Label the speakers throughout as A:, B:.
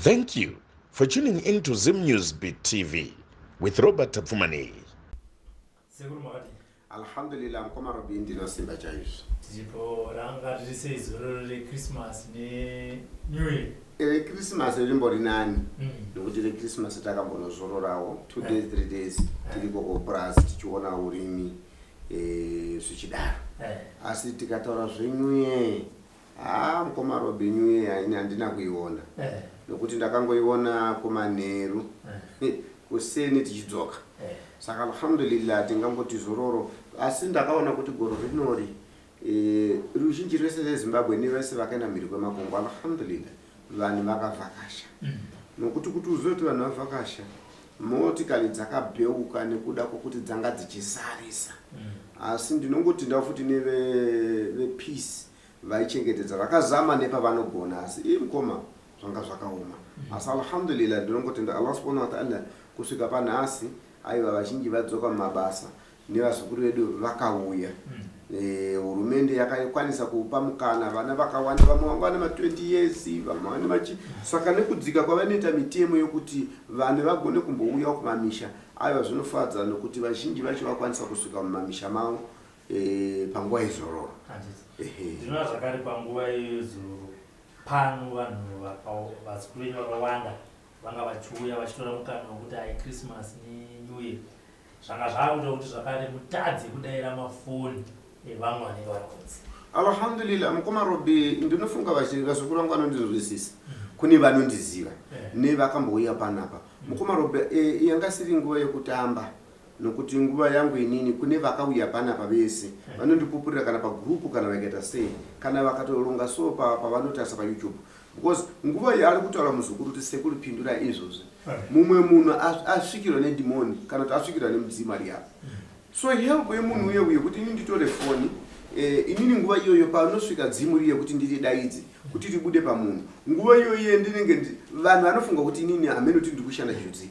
A: Thank you for tuning in to Zim News Beat TV with Robert Tapfumaneyi.
B: Sekuru makadii?
C: Alhamdulillah mkoma Robi ndinosimba chaizvo.
B: Tiripo ranga riri sei zororo reChristmas neNew Year?
C: ReChristmas rimbori nani nokuti reChristmas takambonozororawo 2 days 3 days tiriko kupurazi tichiona urimi zvichidaro. Asi tikataura zveNew Year Haa mukoma Robbie new year ini handina kuiona nokuti ndakangoiona kumanheru kuseni tichidzoka saka alhamdulillah tingangoti zororo asi ndakaona kuti goro rinori eh, ruzhinji rwese vezimbabwe nevese vakaenda mhiri kwemakongo alhamdulillah vanhu vakavhakasha nokuti kuti uzive kuti vanhu vavhakasha motikari dzakabheuka nekuda kwokuti dzanga dzichisarisa asi ndinongotindawo futi nevepeace vaichengetedza vakazama nepavanogona asi ii mukoma zvanga zvakaoma asi alhamdulillah ndinongotenda Allah subhanahu wa ta'ala kusvika panhasi aiwa vazhinji vadzoka mumabasa nevazukuru vedu vakauya eh, hurumende yakakwanisa kupa mukana vana vakawanda vamwe vanga vane ma 20 years vamwe vane machi saka nekudzika kwavanoita mitemo yokuti vanhu vagone kumbouya kumamisha aiwa zvinofadza nokuti vazhinji vacho vakwanisa kusvika mumamisha mavo eh, panguva yezororo.
B: Handiti. Ndinoona zvakare panguva yezororo pano vanhu vazukuru venyu vakawanda vanga vachiuya vachitora mukana wekuti ai Christmas neNew Year zvanga zvaakuita kuti zvakare mutadze kudaira mafoni evamwe vanenge vari kunze.
C: Alhamdulillah mukoma Robbie ndinofunga vazukuru vangu vanondinzwisisa kune vanondiziva nevakambouya panapa mukoma Robbie eh, yanga siri nguva yekutamba Nokuti nguva yangu inini kune vakauya panapa vese vanondipupurira kana pagroup kana vakaita sei kana vakatoronga so pavanotarisa payoutube because nguva yaari kutaura muzukuru kuti sekuru pindurai izvozvi mumwe munhu asvikirwa nedhimoni kana kuti asvikirwa nemudzimu ari apa so help yemunhu uye uye kuti ini nditore foni eh, inini nguva iyoyo panosvika dzimu riye kuti ndiridaidze kuti ribude pamunhu nguva iyoyo ndinenge vanhu vanofunga kuti inini hameno kuti ndiri kushanda chirudzii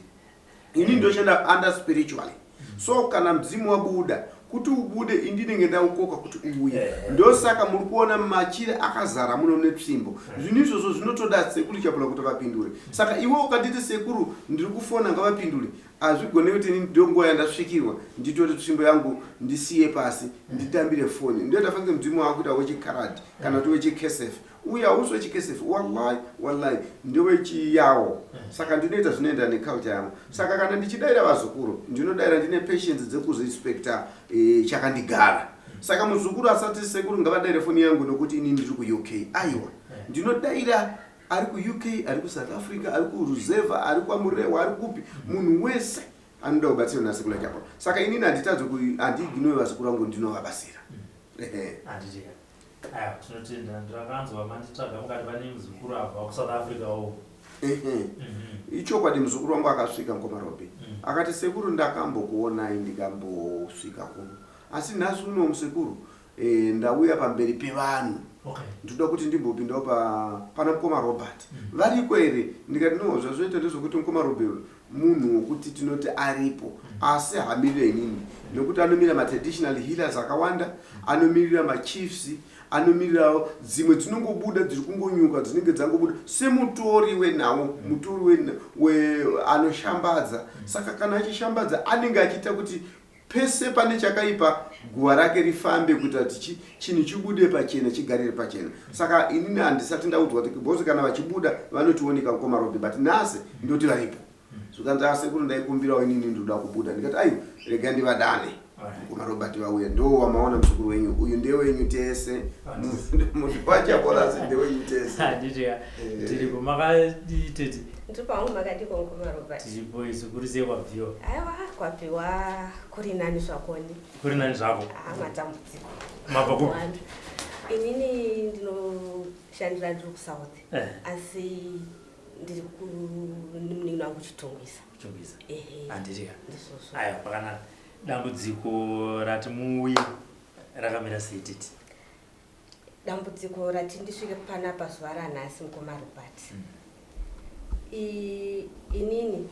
C: ini ndoshanda under spiritually so kana mudzimu wabuda kuti ubude indinenge ndaukoka kuti uuye eh. ndosaka muri kuona machira akazara muno netsvimbo zvinhu izvozvo zvinotoda sekuru chapula kuti vapindure saka iwe ukanditi sekuru ndiri kufona ngavapindure hazvigone kuti ini ndonguva yandasvikirwa nditore tsvimbo yangu ndisiye pasi nditambire foni ndoita fange mudzimu wakuita wechikaradi kana kuti wechikesef Uyu hausi wechikesefi wallahi wallahi ndewechiyawo saka ndinoita zvinoenderana neculture yangu saka kana ndichidaira vazukuru ndinodaira ndine patience dzekuzorespecta eh, chakandigara saka muzukuru asati sekuru ngavadaire foni yangu nokuti ini ndiri kuUK aiwa ndinodaira ari kuUK ari kuSouth Africa ari kuruzevha ari kwaMurehwa ari kupi munhu wese anoda kubatsirwa nasekuru achapo saka inini handitadzi handiignore vazukuru vangu ndinovabatsira Ehe.
B: Handiti ka. Aya tinotenda ndakanzwa manditsvaga mukati pane muzukuru abva kuSouth Africa wo.
C: Ehe. Ichokwadi muzukuru wangu akasvika mukoma Robbie. Akati sekuru ndakambokuonai ndikambosvika kuno. Asi nhasi uno musekuru eh, ndauya pamberi pevanhu.
B: Okay.
C: Ndinoda kuti ndimbopindawo pa pana mukoma Robert. Variko here? Ndikati no zvazvoita ndezvekuti mukoma Robbie munhu wokuti tinoti aripo asi hamirire inini nekuti anomirira matraditional healers akawanda anomirira machiefs anomirirawo dzimwe dzinongobuda dziri kungonyuka dzinenge dzangobuda semutori wenhau mutori anoshambadza saka kana achishambadza anenge achiita kuti Pese pane chakaipa guva rake rifambe kuitira kuti chinhu chibude pachena chigarire pachena. Saka inini handisati ndaudzwa kuti because kana vachibuda vanotioneka mukoma Robbie but nhasi ndoti varipo. Zvikanzi ah sekuru ndaikumbirawo inini ndoda kubuda ndikati aiwa rega ndivadane mukoma Robert vauya ndo wamaona muzukuru wenyu uyu ndewenyu tese munhu wachaporasi ndewenyu tese.
B: Handiti ka tiripo makadii tete?
D: Ndiri pangu makadiko mukoma Robert.
B: Tiripo isu kuri sei kwabviwa?
D: Aiwa kwabviwa kuri nani zvakoni.
B: Kuri nani zvako?
D: Ah matambudziko.
B: Mabva kupi?
D: Inini ndinoshandira ndiri kuSouth.
B: Eh.
D: Asi ndiri kumuning'ina wangu Chitungwiza.
B: Chitungwiza.
D: Ehe.
B: Handiti ka?
D: Ndizvozvo.
B: Aiwa pakanaka. Dambudziko rati muuye rakamira sei tete?
D: Dambudziko rati ndisvike panapa zuva ranhasi mukoma Robert. Inini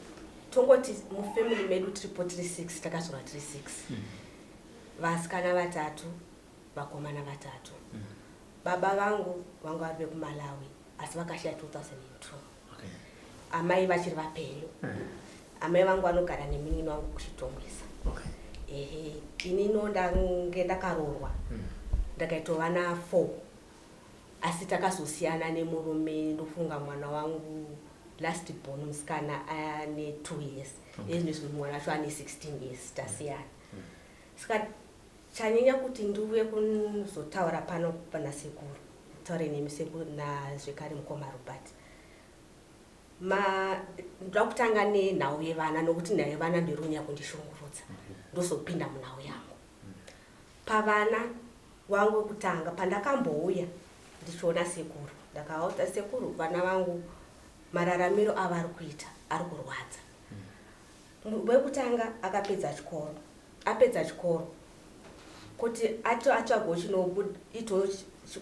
D: tongoti mufamily medu tiripo tiri 6 takazorwa tiri 6. Vasikana vatatu, vakomana vatatu. Baba vangu vanga vari vekuMalawi asi vakashaya 2002.
B: Okay.
D: Amai vachiri vapenyu. Amai vangu vanogara nemunin'ina wangu kuChitungwiza. Ehe, inino ndange ndakaroorwa. Ndakaitwa vana 4, asi takazosiyana nemurume. Ndofunga mwana wangu last born musikana ane 2 years. Ezvinezvi mwana wacho ane 16 years tasiyana. Saka chanyanya kuti ndiuye kuzotaura pano pana sekuru, taure nemi sekuru nazvekare mukoma Robert, ma ndoda kutanga nenhau yevana, nokuti nhau yevana ndoiri kundishungurudza. Ndozopinda munhau yangu. Pavana wangu wekutanga, pandakambouya ndichiona sekuru, ndakaudza sekuru vana vangu mararamiro avari kuita ari kurwadza. Wekutanga akapedza chikoro. Apedza chikoro, kuti atsvagwo chinoito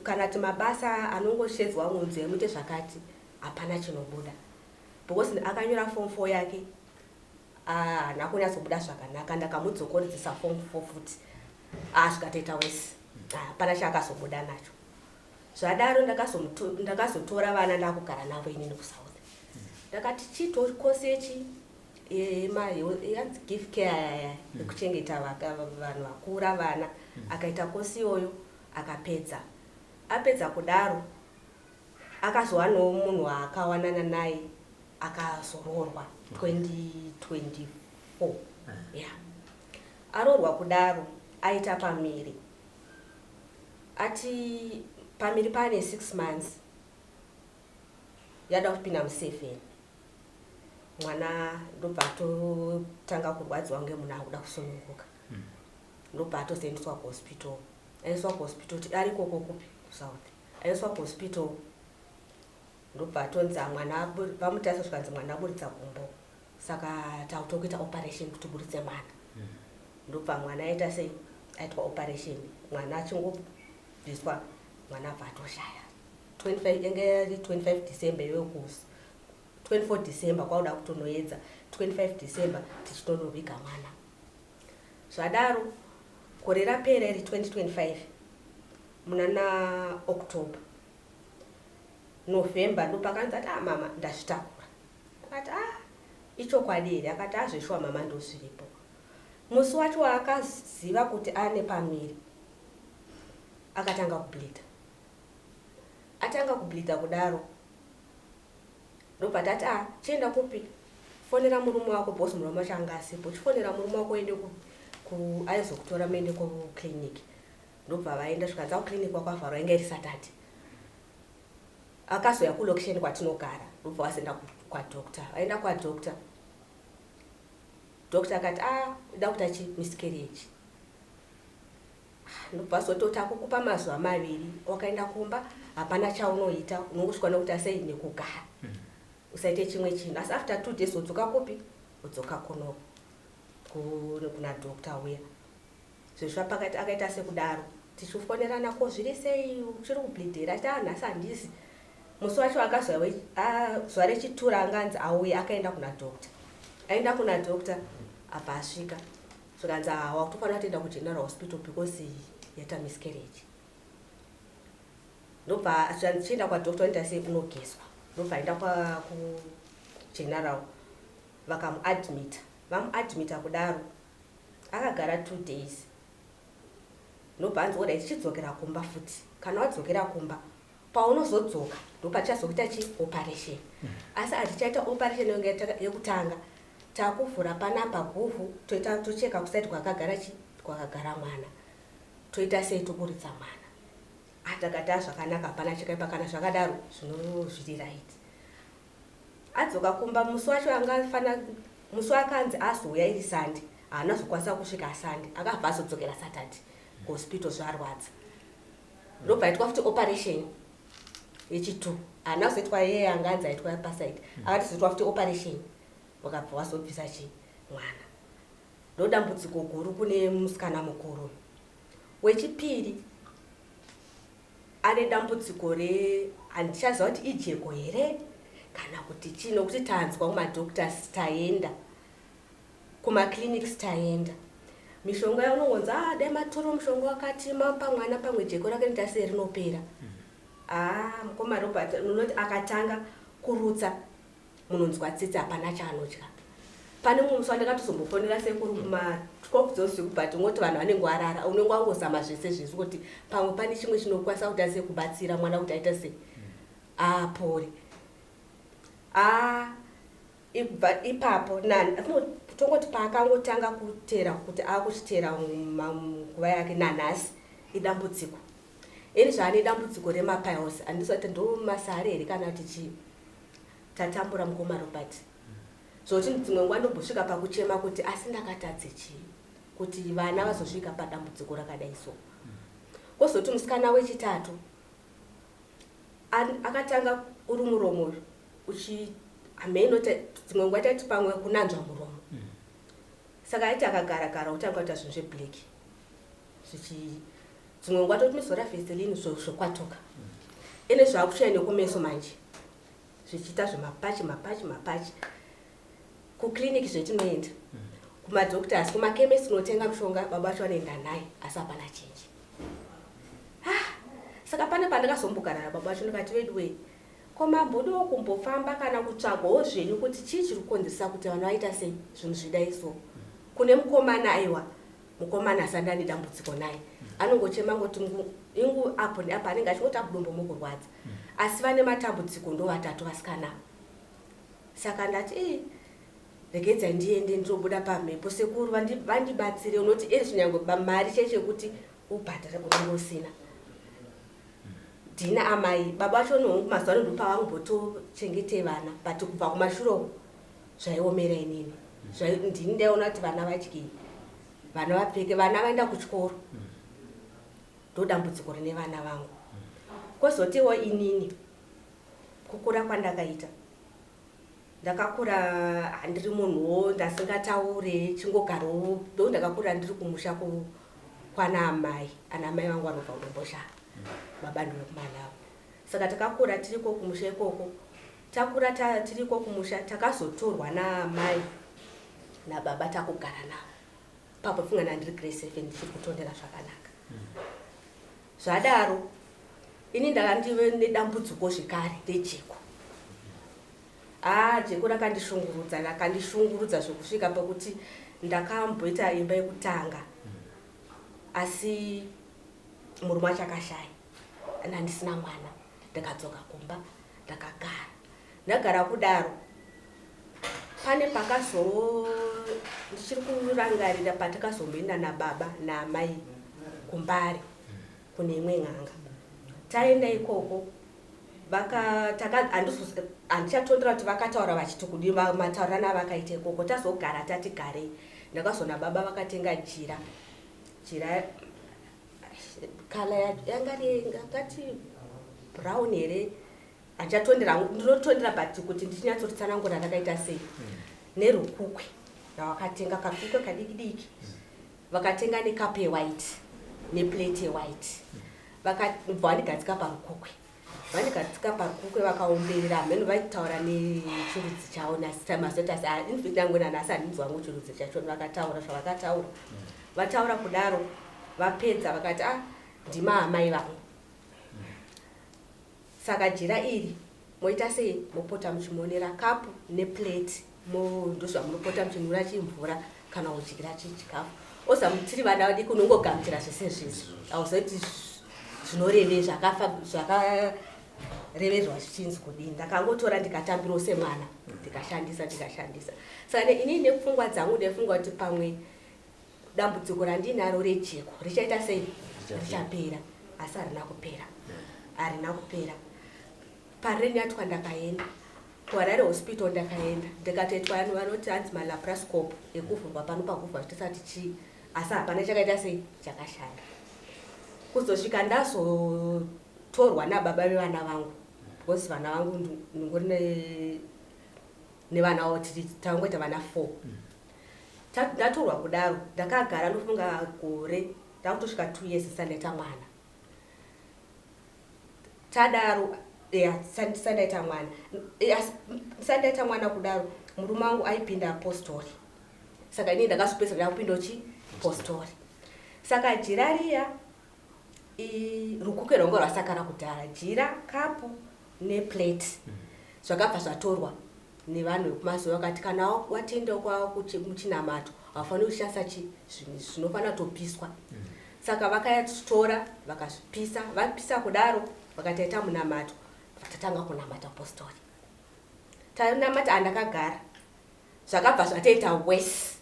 D: kana kuti mabasa anongoshedzwa munzeve muite zvakati, hapana chinobuda, because akanyora form 4 yake, haana kunyatsobuda zvakanaka. Ndakamudzokorodzesa form 4 futi, zvikatoita wese, hapana chaakazobuda nacho. Zvadaro ndakazotora vana, ndakugara navo inini kuSouth. Ndakati chiito course yechi yanzi Give Care yaya yekuchengeta vanhu vakura, vana. Akaita course iyoyo, akapedza. Apedza kudaro, akazowanawo munhu waakawanana naye, akazoroorwa 2024 ya. Aroorwa kudaro, aita pamiri. Ati pamiri paane 6 months, yada kupinda mu7, mwana ndobva atotanga kurwadziwa kunge munhu akuda kusununguka. Ndobva atozoendeswa kuhospital. Aendeswa kuhospital, ari ikoko kupi? KuSouth. Aendeswa kuhospital, ndobva atonzi mwana, vamutarisa, zvikanzi mwana aburitsa gumbo, saka takutokuita operation kuti uburitse mwana. Ndobva mwana aita sei? Aitwa operation. Mwana achingobviswa, mwana abva atoshaya. 25 yange yari 25 December iyoyo, kusi 24 December kwauda kutonoedza, 25 December tichitonoviga mwana. Zvadaro, gore rapera iri 2025, muna naOctober, November, ndopakanzi ati, "Ah, mama, ndazvitakura." Akati, "Ah, ichokwadi here?" Akati, "Azveshuwa mama, ndozviripo." Musi wacho waakaziva kuti ane pamiri, akatanga kubleeda. Atanga kubleeda kudaro, ndobva tati, "A, chienda kupi? Fonera murume wako," because murume wacho anga asipo. "Chifonera murume wako, ende aizokutora, muende kuclinic." Ndobva vaenda, zvikanzi kuclinic kwakavharwa, inga iri Saturday. Akazoya kulocation kwatinogara, ndobva vazoenda kwadoctor. Vaenda kwadoctor, doctor akati, "A, ida kuti achi miscarriage." Ndobva azototi, "Akukupa mazuva 2, wakaenda kumba hapana chaunoita, unongosvika nekuti asei nekugara, usaite chimwe chinhu, asi after 2 days wodzoka kupi? Wodzoka kuno kuna doctor uya." Zvezva pakati akaita sekudaro, tichifonerana, "Ko zviri sei? Uchiri kubleedera?" Achiti, "Ah, nhasi handisi." Musi wacho akazwa zuva rechitura anganzi auye, akaenda kuna doctor. Aenda kuna doctor, abva asvika, zvikanzi, "Ah, wakutofanira kutoenda kuGeneral Hospital because yaita miscarriage." Ndobva zvikanzi, "Chienda kwadoctor, unoita sei? Unogezwa." Ndobva aenda kuGeneral, vakamuadmita. Vamuadmita kudaro, akagara 2 days. Ndobva anzi, "Oda tichidzokera kumba futi. Kana wadzokera kumba, paunozodzoka ndopatichazokuita chioperation, asi hatichaita operation yekutanga. Takuvhura panapa guvhu, toita tocheka kuside kwakagara chi kwakagara mwana, toita sei? Toburitsa mwana." Atakati, "Azvakanaka, hapana chakaipa kana zvakadaro, zvino zviri right." Adzoka kumba, musi wacho angafana, musi wakanzi azouya iri Sunday, haana zokwanisa kusvika Sunday, akabva azodzokera Saturday kuhospital zvarwadza. Ndobva aitwa futi operation yechi2. Haana kuzoitwa yeye anganzi aitwa paside, akatizoitwa futi operation, vakabva vazobvisa chi mwana. Ndo dambudziko guru kune musikana mukuru. Wechipiri ane dambudziko re, handichaziva kuti ijeko here kana kuti chii, nokuti tanzwa kumadoctors, taenda kumaclinics, taenda, mishonga yaunongonzi, "Ah, dai matora mushonga wakati, mapa mwana, pamwe jeko rake rinoita sei? Rinopera." Haa, mukoma Robert, unoti akatanga kurutsa. Munonzwa tsitsi, hapana chaanodya. Pane mumwe musi wandakatozombofonera sekuru kuma 12 dzeusiku, but ungoti vanhu vanenge warara, unenge wangozama zvese zvese kuti pamwe pane chimwe chinokwanisa kuti ase kubatsira mwana kuti aita sei, apore. Ibva ipapo tongoti paakangotanga kutera, kuti akuchitera nguva yake nanhasi idambudziko. Ini zvaane dambudziko remapiles, handisati ndo masare here kana kuti chii. Tatambura, mukoma Robert, zvokuti dzimwe nguva ndombosvika pakuchema kuti asi ndakatadze chii kuti vana vazosvika padambudziko rakadai. So kwozoti musikana wechitatu akatanga uri muromo uchi hameno, dzimwe nguva taiti pamwe kunanzva muromo. Saka aiti akagara gara utanga kuita zvinhu zveblack, zvichi dzimwe nguva toti mizora Vaseline, zvokwatuka. Ene zvaakutsvaya nekumeso manje, zvichiita zvemapatch, mapatch, mapatch. Kukliniki zvetinoenda, kumadoctors, kumakemesi tinotenga mushonga, baba vacho vanoenda naye, asi hapana change. Ah, saka pane pandakazombogara nababa vacho, ndikati, "Veduwei, ko mambodawo kumbofamba kana kutsvagawo zvenyu kuti chii chiri kukonzeresa kuti vanhu vaita sei zvinhu zvidai so?" Kune mukomana, aiwa, mukomana asanda nedambudziko naye, anongochema ngoti ingu apo neapo anenge achingoti abudombo mukurwadza, asi vane matambudziko ndo vatatu vasikana. Saka ndati, "Ii, regedzai ndiende ndinobuda pamhepo, sekuru vandibatsire." Unoti eri nyangwe mari chaicho yekuti ubhadhare unenge usina. Ndina amai, baba vacho nohungu mazuva ano ndopavambotochengete vana, but kubva kumashure uku zvaiomera inini. Ndini ndaiona kuti vana vadyei, vana vapfeke, vana vaenda kuchikoro. Ndo dambudziko rine vana vangu. Kwozotiwo inini kukura kwandakaita, ndakakura handiri munhuwo ndasingataure, chingogarawo. Ndo ndakakura ndiri kumusha kwana amai. Ana mai vangu vanobva kuDomboshava, baba ndewekuMalawi. Saka takakura tiriko kumusha ikoko. Takura tiriko kumusha, takazotorwa naamai nababa, takugara navo papo. Funga ndandiri grade 7, ndichiri kutondera zvakanaka. Zvadaro ini ndakandive nedambudziko zvekare rejeko. Aa, jeko rakandishungurudza, rakandishungurudza zvokusvika pakuti ndakamboita imba yekutanga, asi murume wacho akashaya, ndandisina mwana. Ndakadzoka kumba, ndakagara, ndagara kudaro. Pane pakazo ndichiri kurangarira patakazomboenda nababa naamai kuMbare kune imwe n'anga. Taenda ikoko, handichatondera kuti vakataura vachiti kudi, mataurirano avakaita ikoko. Tazogara, tati garei, ndakazoona baba vakatenga jira. Jira colour yanga ngati brown here, handichatondera, ndinotondera, but kuti ndichinyatsotsanangura rakaita sei. Nerukukwe ravakatenga, karukukwe kadiki diki vakatenga, nekapu yewhite neplate yewhite. Vakabva vandigadzika parukukwe, vandigadzika parukukwe, vakaomberera. Hameno vaitaura nechirudzi chavo mazoti, asi infact nanhasi handinzwa hangu chirudzi chacho. Vakataura zvavakataura, vataura kudaro, vapedza vakati, "A, ndima amai vangu, saka jira iri moita sei? Mopota muchimonera kapu neplate, ndozvamunopota muchinwira chimvura kana kudyira chichikafu." Oza tiri vana vadiki, unongogamuchira zvese zvese, hauzoti zvinorevei, zvakareverwa zvichinzi kudini. Ndakangotora, ndikatambirawo semwana, ndikashandisa, ndikashandisa. Saka inini nepfungwa dzangu ndaifunga kuti pamwe dambudziko randinaro rejeko richaita sei, richapera, asi harina kupera, harina kupera. Parenyatwa ndakaenda kuHarare Hospital, ndakaenda ndikatoitwa vanhu vanoti hanzi malaparoscope ekuvhurwa pano pakuvhurwa zvitisati chii, asi hapana chakaita sei, chakashanda. Kuzosvika ndazotorwa nababa vevana vangu, because vana vangu ndingori nevana vavo, tangoita vana 4. Ndatorwa kudaro, ndakagara ndofunga gore, ndakutosvika 2 years ndisandaita mwana. Tadaro ya ndisandaita mwana, ndisandaita mwana kudaro, murume wangu aipinda postori, saka inini ndakazopedzisa ndakupinda chipostori. Saka jira riya, rukukwe rwanga rwasakara kudhara, jira, kapu neplate, zvakabva zvatorwa. nevanhu vekumazuva vakati kana watenda muchinamato haufaniri kushandisa chi zvinhu zvinofanira kutopiswa. Saka vakatora vakazvipisa, vapisa kudaro vakataita munamato, vatatanga kunamata postori. Tanamata andakagara zvakabva zvatoita worse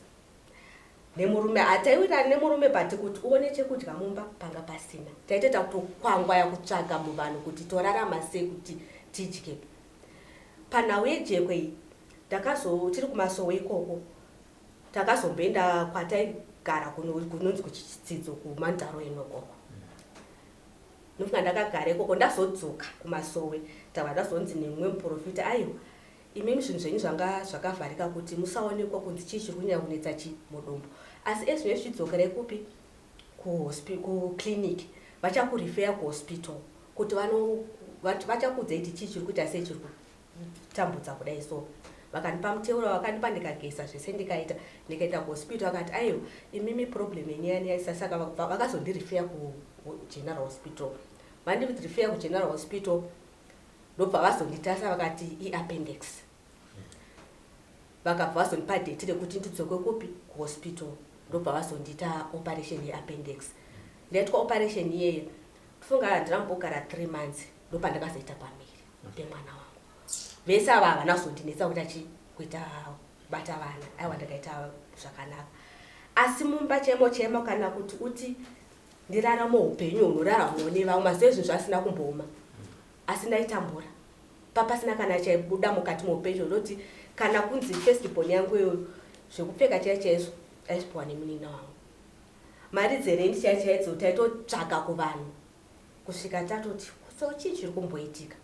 D: nemurume. Hataiwirirana nemurume, but kuti uone chekudya mumba panga pasina. Taitoita kutokwangwaya kutsvaga muvanhu kuti torarama sei kuti tidye. Panhau yejekwe iyi, ndakazo tiri kumasowe ikoko, takazomboenda kwataigara kunonzi kuchitsidzo kumandaro inokoko. Ndofunga ndakagara ikoko, ndazodzoka kumasowe, ndabva ndazonzi nemumwe muprofita, aiwa imimi zvinhu zvenyu zvanga zvakavharika kuti musaonekwa kunzi chii chiri kunyanya kunetsa chi mudumbu, asi ezvino zvidzokerai kupi, kuclinic, vachakurifeya kuhospital kuti vachakuudzai kuti chii chiri kuita sei, chiri kutambudza kudai. So vakandipa muteuro, vakandipa ndikageza zvese, ndikaita ndikaenda kuhospital. Vakati aiwa imimi problem yenyu yani yaisa. Saka vakazondirifeya kugeneral hospital. Vandirifeya kugeneral hospital, ndobva vazonditarisa vakati iappendix. Vakabva vazondipa date rekuti ndidzoke kupi, kuhospital, ndobva vazondiita operation yeappendix. Ndaitwa operation iyeye, funga handina kumbogara 3 months, ndopandakazoita pamiri pemwana wangu. Vese ava havana kuzondinetsa kuita chi kuita kubata vana. Aiwa, ndakaita zvakanaka, asi mumba chemo chemo, kana kuti uti ndirarame upenyu hunoraramwawo nevamwe mazuva ezvinhu zvasina kumbooma, asi ndaitambura papasina kana chaibuda mukati meupenyu. Zvinoti kana kunzi first born yangu iyoyo, zvekupfeka chai chaizvo aizvipiwa nemunina wangu, mari dzerendi chai chaidzo taitotsvaga kuvanhu kusvika tatoti so chii chiri kumboitika.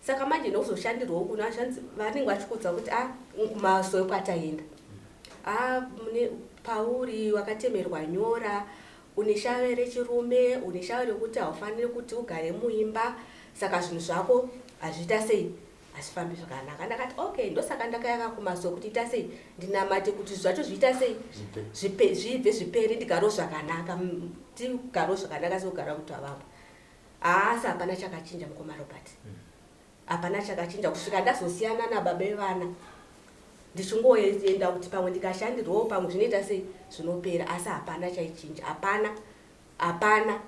D: Saka manje nokuzoshandirwawo kuno zvanzi vanenge vachikuudza kuti a kumasowe kwataenda a mune pauri wakatemerwa nyora, une shave rechirume, une shave rekuti haufaniri kuti ugare muimba, saka zvinhu zvako hazviita sei, hazvifambi zvakanaka. Ndakati okay, ndosaka ndakayaka kumasowe kuti ita sei, ndinamate kuti zvacho zviita sei, zvibve zvipere, ndigarewo zvakanaka, tigarewo zvakanaka sekugara kuti avamwe. Haasi hapana chakachinja, mukoma Robert, hapana chakachinja kusvika ndazosiyana nababa vevana, ndichingoenda kuti pamwe ndikashandirwawo pamwe zvinoita sei, zvinopera, asi hapana chaichinja, hapana, hapana,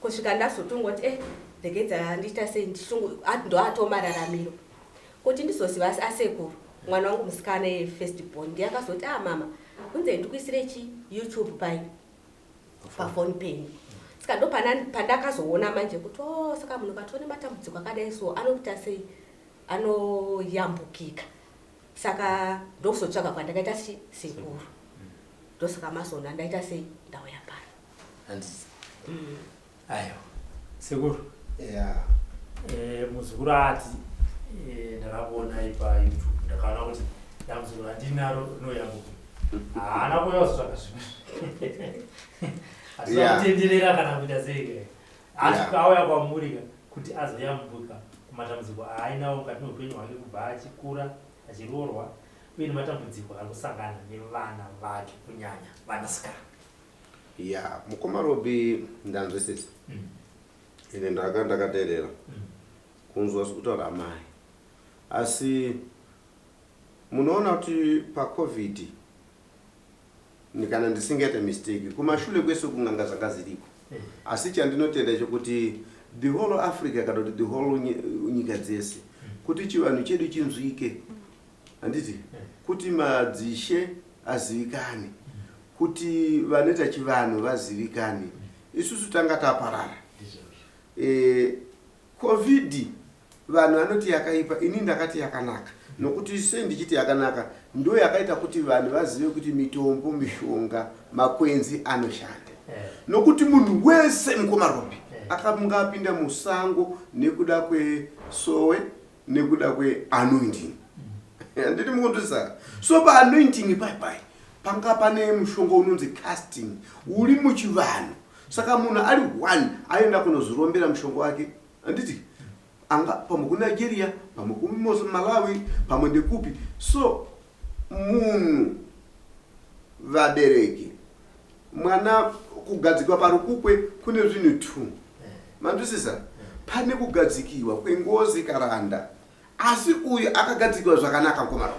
D: kusvika ndazotongoti regedza ndiita sei, ndo mararamiro kuti ndizoziva asekuru. Mwana wangu musikana yefirst born ndiye akazoti, ah mama, kunze ndikuisire chi YouTube pai pafoni penyu. Saka ndo pandakazoona manje kuti o oh, saka munhu katone matambudziko akadai so anokuita sei, anoyambukika. Saka ndokuzotsvaga kwandakaita sekuru, ndosaka mazoona ndaita sei, ndauya pano.
B: Handisi aiwa sekuru.
C: Yeah.
B: Muzukuru ati ndakakuonai paYouTube, ndakaona kuti dambudziko randinaro rinoyambuka. Haana kuuya kuzotsvaga zvimwe, hatina kutenderera kana kuita sei, ati auya kwamuri ka kuti azoyambuka kumatambudziko aainawo mukati meupenyu hwake kubva achikura, achiroorwa, uye nematambudziko ari kusangana nevana vake, kunyanya vanasikana.
C: Ya, mukoma Robi, ndanzwisisa. Ine ndaka ndakateerera kunzwa zvekutaura amai, asi munoona kuti paCovid, kana ndisingaita mistake, kumashure kwese kunganga zvanga ziriko, asi chandinotenda chekuti the whole Africa kana kuti the whole nyika dzese, kuti chivanhu chedu chinzwike, handiti, kuti madzishe azivikane, kuti vanoita chivanhu vazivikane, isusu tanga taparara. COVID vanhu vanoti yakaipa, ini ndakati yakanaka, nokuti sei ndichiti yakanaka? Ndo yakaita kuti vanhu vazive kuti mitombo, mishonga, makwenzi anoshanda, nokuti munhu wese, mukoma Robi, akanga apinda musango nekuda kwesowe, nekuda kweanointing, handiti mukunzwisisa? So paanointing pai panga pane mushonga unonzi casting uri muchivanhu. Saka munhu ari one aenda kunozvirombera mushonga wake, handiti, anga pamwe kuNigeria, pamwe kuMalawi, pamwe ndekupi. So munhu, vabereki, mwana kugadzikwa parukukwe kune zvinhu two, manzwisisa? Pane kugadzikiwa kwengozi karanda. Asi uyu akagadzikwa zvakanaka mukoma Rob.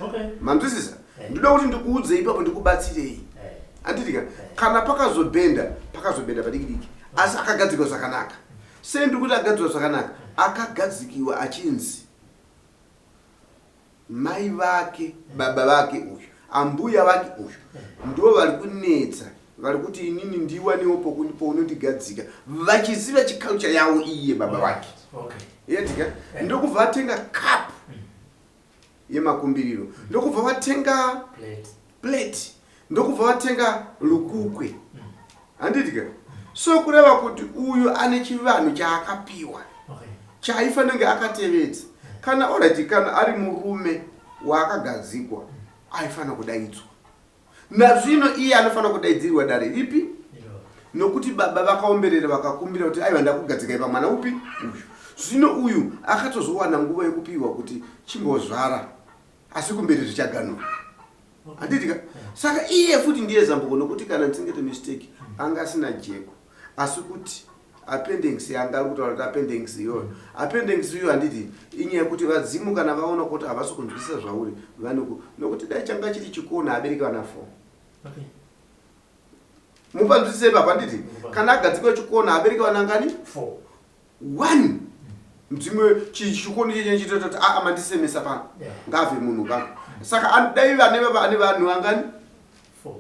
B: Okay.
C: Manzwisisa?
B: Eh.
C: Ndinoda kuti ndikuudze ipapo ndikubatsirei.
B: Eh.
C: Handitika kana pakazobhenda pakazobhenda padiki diki asi akagadzikwa zvakanaka. Sei ndiri kuti akagadzikwa zvakanaka? Akagadzikiwa achinzi mai vake baba vake uyu ambuya vake uyu ndo vari kunetsa vari kuti inini ndiwanewo pounondigadzika vachiziva chiculture yavo iye baba vake.
B: Okay.
C: Yetika ndokubva vatenga cup yemakumbiriro ndokubva vatenga
B: Plate.
C: plate ndokubva vatenga lukukwe handitika so kureva kuti uyu ane chivanhu chaakapiwa
B: Okay.
C: chaaifanira kunge akatevedza kana alright kana ari murume waakagadzikwa aifanira kudaidzwa nazvino iye anofanira kudaidzirwa dare ripi
B: Iro.
C: nokuti baba vakaomberera vakakumbira kuti aiwa ndakugadzikai pamwana upi uyu zvino uyu akatozowana nguva yekupiwa kuti chimbozvara asi kumberi zvichaganura
B: Okay.
C: handitika saka iye futi ndiye zambuko nokuti kana ndisingete mistake anga asina jeko asi kuti appendix yanga ari kutaura kuti appendix iyoyo appendix iyoyo handiti inyaya yekuti vadzimu kana vaona kuti havasi kunzwisisa zvauri vanoku nokuti dai changa chiri chikona abereki vana 4
B: Okay.
C: mupanzwisise ipapo handiti
B: Mupa.
C: kana agadzikwa chikona abereki vana ngani
B: 4.
C: 1 dzimwe chikoni cheche chitototi aa mandisemesa pano
B: Yeah.
C: ngabve munhu pano saka dai vane baba ane vanhu vangani
B: 4.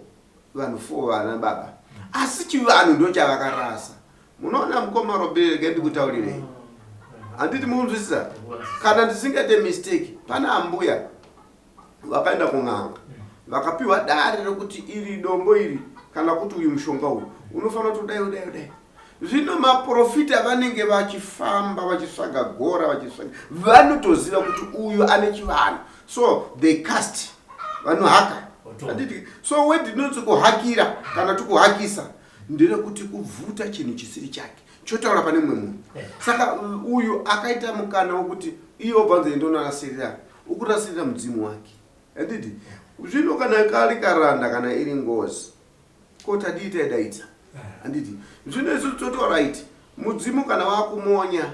C: vanhu 4 vana baba asi chivanhu ndo chavakarasa munoona mukoma Robe regai ndikutaurirei handiti mukunzwisisa kana ndisingaite mistake pana ambuya vakaenda kun'anga vakapiwa dare rekuti iri dombo iri kana kuti uyu mushonga uyu unofanira kuti udai udai udai zvino maprofita vanenge vachifamba vachitsvaga gora vachitsvaga vanotoziva kuti uyu ane chivanhu so they cast vanohaka
B: Oto.
C: handiti so word inonzi kuhakira kana tikuhakisa nderekuti kubvuta chinhu chisiri chake chotaura pane mumwe munhu
B: Eh.
C: saka uyu akaita mukana wekuti iye obvanza indonarasirira ukurasirira mudzimu wake handiti zvino kana kari karanda kana iri ngozi ko tadii taidaidza handiti zvino isu toti alright mudzimu kana wakumonya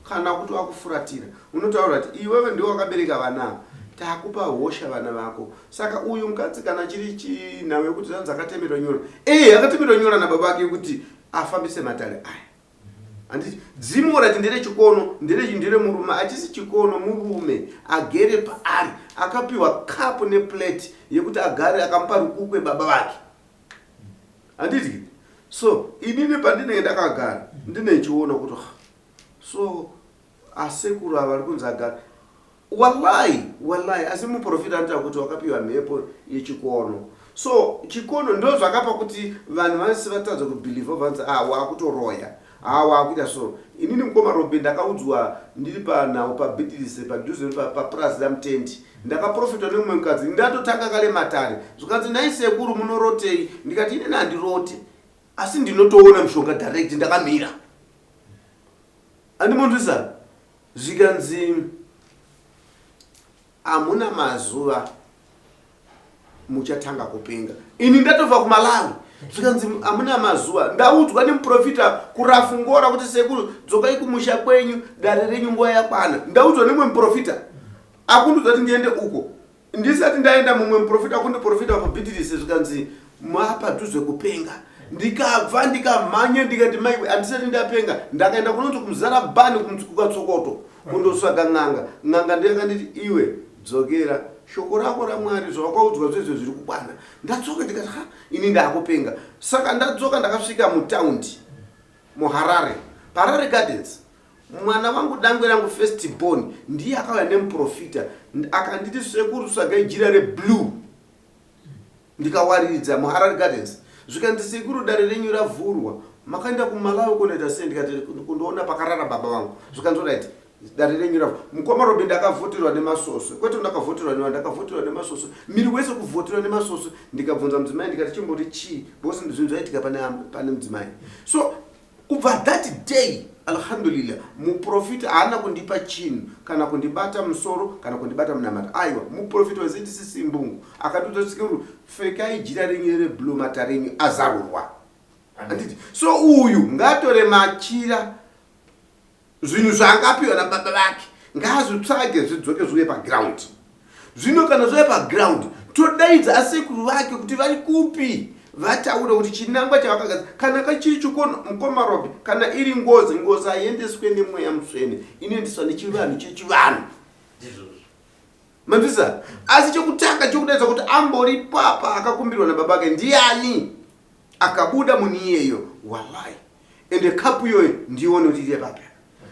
C: kana kuti wakufuratira unotaura kuti iwewe ndiwe wakabereka vana ava takupa hosha vana vako saka uyu mukadzi kana chiri chinhau yekuti zvanzi akatemerwa nyora ee akatemerwa nyora nababa ake yekuti afambise matare aya handiti dzimu rati nderechikono nderemurume achisi chikono murume agere paari akapiwa kapu neplate yekuti agare akamupa rukukwe baba vake handiti so inini pandinenge ndakagara ndine chiona kuti "Ah, so asekuru ava vari kunzi agara wallahi wallahi asi muprofita anotaura kuti wakapiwa mhepo yechikono so chikono ndo zvakapa kuti vanhu vasi vatadza kubhilivha vanzi ah wakutoroya ah wakuita so inini mukoma Robe ndakaudzwa ndiri panhau pabhidhirisi padhuze papurazi ramutendi ndakaprofitwa nemumwe mukadzi ndatotanga kale matare zvikanzi nai sekuru munorotei ndikati inini handirote asi ndinotoona mushonga direct ndakamira andimunzwisa zvikanzi hamuna mazuva muchatanga kupenga ini ndatobva kumalawi zvikanzi hamuna mazuva ndaudzwa nemuprofita kurafungora kuti sekuru dzokai kumusha kwenyu dare renyu nguva yakwana ndaudzwa nemumwe muprofita akundiudza kuti ndiende uko ndisati ndaenda mumwe muprofita akundiprofita pabhitirisi zvikanzi mapadhuze kupenga ndikabva ndikamhanya ndikati mai handisati ndapenga ndakaenda kunonzi kumuzara bhani kukatsokoto kundotsvaga n'anga n'anga ndiyakanditi iwe dzokera shoko rako ramwari zvawakaudzwa zvezvo zviri kukwana ndadzoka ndikati ha ini ndakupenga saka ndadzoka ndakasvika mutaundi muharare paharare gardens mwana wangu dangwe rangu first born ndiye akauya nemuprofita akanditi sekuru tsvagai jira reblue ndikawariridza muharare gardens zvikanzi sekuru dare renyu ravhurwa makaenda kumalawi kunoita sei ndikati kundoona pakarara baba vangu zvikanzi right dare renyu ravhurwa mukoma robi ndakavhoterwa nemasoso kwete ndakavhoterwa nevanhu ndakavhoterwa nemasoso miri wese kuvhoterwa nemasoso ndikabvunza mudzimai ndikati chimboti chii because zvinhu zvaitika pane, pane mudzimai so kubva that day alhamdulillah muprofita haana kundipa chinhu kana kundibata musoro kana kundibata munamata aiwa muprofita weztcc mbungu akatiudza sekuru pfekai jira renyu reblue mata renyu azarurwa handiti so uyu ngatore machira zvinhu zvaangapiwa nababa vake Ngaazvitsvage zvidzoke zviuye paground. Zvino kana zvauya paground todaidza asekuru vake kuti vari kupi vataure kuti chinangwa chavakagadza kana chiri chikono mukoma Robi kana iri ngozi ngozi haiendeswe nemweya mutsvene inoendeswa nechivanhu chechivanhu. Manzwisisa? Asi chekutanga chekudaidza kuti ambori papa akakumbirwa nababa ake ndiani akabuda munhu iyeyo wallahi ende kapu iyoyo ndione kuti iri yepapi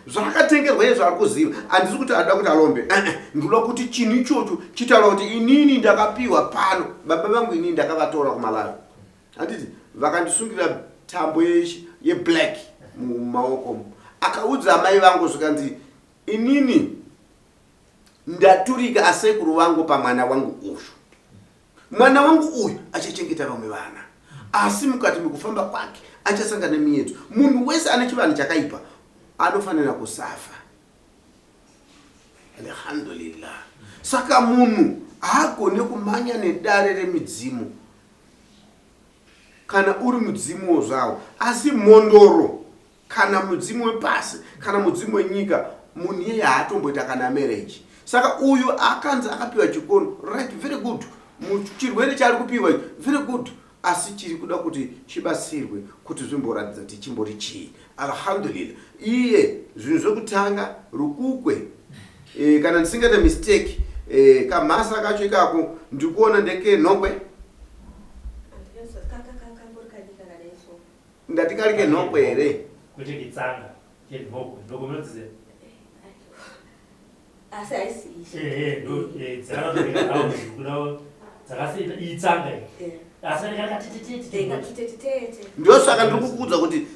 C: zvaakatengerwa iye zvaari kuziva handisi kuti ada kuti alombe eh, eh, ndinoda kuti chinhu ichocho chitaura kuti inini ndakapiwa pano baba vangu inini ndakavatora kumalawi handiti vakandisungira tambo yeblack mumaoko akaudza amai vangu zvikanzi inini Ndaturika asekuru vangu pamwana wangu uyu. Mwana wangu uyu achachengeta vamwe vana, asi mukati mekufamba kwake achasangana nemiyedzo. Munhu wese ane chivanhu chakaipa anofanira kusafa. Alhamdulillah. Saka munhu haagone kumanya nedare remidzimu kana uri mudzimuwo zvawo, asi mhondoro kana mudzimu wepasi kana mudzimu wenyika munhu iyeye haatomboita kana marriage saka uyu akanzi akapiwa chikono right very good chirwere chaari kupiwa very good asi chiri kuda kuti chibatsirwe kuti zvimboratidza kuti chimbori chii alhamdulillah iye zvinhu zvekutanga rukukwe e, kana ndisingaite mistake e, kamhasa kacho ikako ndikuona ndekenhokwe Ndati kari kenhokwe here?
B: Kwete ketsanga, kenhokwe. Nhokwe munodziziva?
D: Asi haisi
B: iyi. Eh, ndo eh dzakatoreka round kuda dzakasiyana iyi tsanga iyi. Eh. Asi kari katitititi.
D: Katitititi.
C: Ndosaka ndiri kukuudza kuti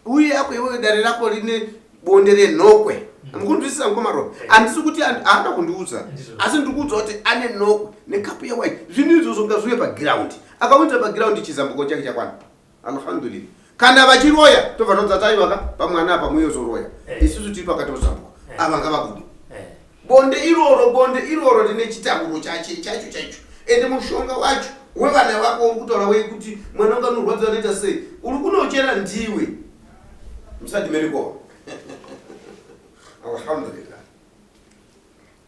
C: uye yako iwewe dare rako rine bonde renhokwe. Mukunzwisisa mukoma Rob? Handisi kuti haana kundiudza. Asi ndiri kuudza kuti ane nhokwe nekapu yewhite. Zvinhu izvozvo ngazviuye paground. Akaunza paground chizambuko chake chakwana. Alhamdulillah. Kana vachiroya tobva todza taiwa ka pamwana apa muyozoroya. Eh. Isusu tiri pakati pozambuko. Eh. Ava ngavabude. Eh. Bonde iroro bonde iroro rine chitauro chache chacho chacho. Ende mushonga wacho wevana vako uri kutaura wei kuti mwana wangu anorwadza anoita sei? Uri kunochera ndiwe. Musati merikowa. Alhamdulillah.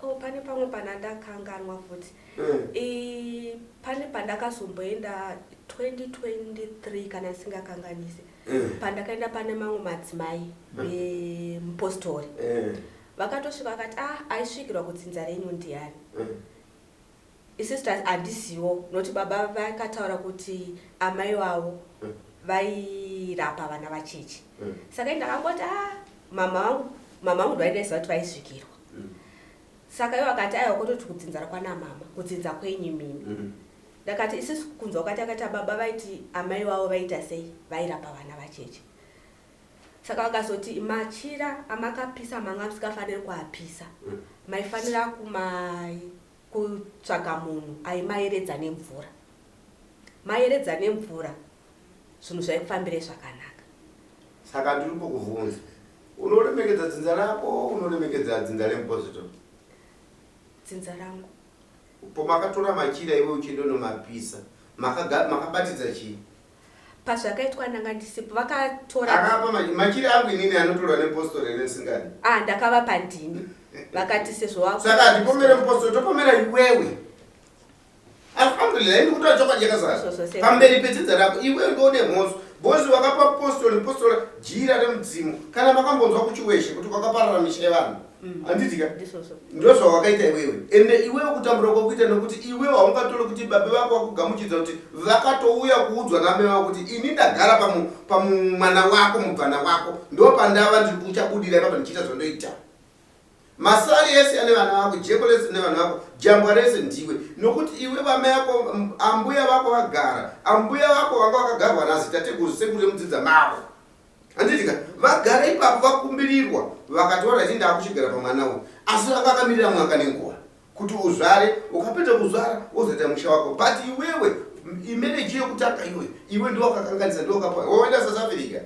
D: Oh, pane pamwe pana ndakanganwa futi mm. Pane pandakazomboenda 2023 kana ndisingakanganise mm. Pandakaenda pane mamwe madzimai vemupostori mm. Vakatosvika vakati ah aisvikirwa kudzinza renyu ndiani mm. Isusu tati handiziwo nokuti baba vakataura kuti amai vavo mm. Vairapa vana vacheche mm. Saka ndakangoti ah mama vangu mama vangu ndovaidaisa kuti vaisvikirwa mm. Saka ivo vakati aiwa kototi kudzinza rakwana mama kudzinza kwenyu imimi mm. Ndakati isusu kunzwa kwati akati baba vaiti amai vavo vaita sei vairapa vana vacheche saka vakazoti machira amakapisa manga musikafaniri kuapisa mm. Maifanira kumai kutsvaga munhu aimayeredza nemvura mayeredza nemvura zvinhu zvaikufambire zvakanaka.
C: Saka ndiri kukuvhunza unoremekedza dzinza rako unoremekedza dzinza remupositori?
D: Dzinza rangu.
C: Pomakatora machira iwe uchindonomapisa makabatidza chii?
D: Pazvakaitwa ndanga ndisipo vakatora
C: akapa machira angu inini anotorwa nepostori here ndisingadi?
D: Ah ndakavapa ndini vakati sezvo
C: wako saka handipomere mupostori topomera iwewe. Alhamdulillah ini kutaura chokwadi chakazara pamberi pedzinza rako iwewe ndione mhosva bhozi wakapa postori mupostori jira remudzimu kana makambonzwa kuchiweshe kuti kwakaparara misha yevanhu mm. Handiti ka ndozvawakaita iwewe ende iwewe kutambura kwakuita nekuti iwewe haungatore kuti baba vako vakugamuchidza kuti vakatouya kuudzwa namai vako kuti ini ndagara pamumwana wako mubvana wako ndopandava ndiri kuchabudira ipapa ndichiita zvandoita Masari ese ane vana vako, jeko rese rine vana vako, jambwa rese ndiwe. Nokuti iwe vamai vako, ambuya vako vagara, ambuya vako vanga vakagarwa nazitateguru sekuru remudzidza mavo. Handiti ka? Vagara ipapo vakumbirirwa, vakati alright ndakuchigara pamwana uyu. Asi vanga vakamirira mwaka nenguva kuti uzvare, ukapedza kuzvara wozoita musha wako. But iwewe imeneji yekutanga iyoyo, iwe ndiwe wakakanganisa, ndiwe wakapa. Waenda South Africa.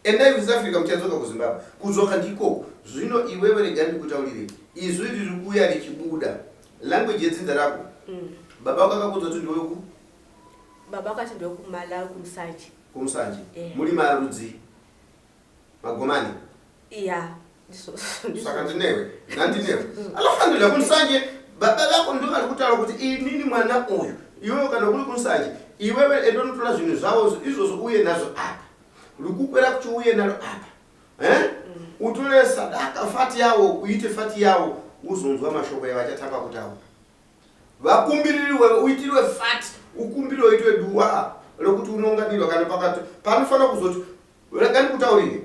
C: Endai kuSouth Africa muchadzoka kuZimbabwe. Kudzoka ndikoko. Zvino iwewe rega ndikutaurire. Izwi riri kuuya richibuda. Language yedzinza rako. Mm. Baba vako akakuudza kuti ndiwe ku?
D: Baba vakati ndiwe kuMalawi kuMusanje.
C: KuMusanje. Yeah. Muri marudzi magomani?
D: Yeah.
C: Saka ndinewe nandinewe alhamdulillah kunsanje baba vako ndo vari kutaura kuti inini mwana uyu iwewe kana kuri kunsanje iwewe endonotora zvinhu zvavo izvozvo uye nazvo apa rikukwera kuti uye naro apa eh? Utore sadaka fati yawo uite fati yawo uzonzwa mashoko yavachatanga kutaura vakumbirirwe uitirwe fati ukumbirwe uitwe duwa rekuti unonganirwa kana pakati panofanira kuzoti rega ndikutaurire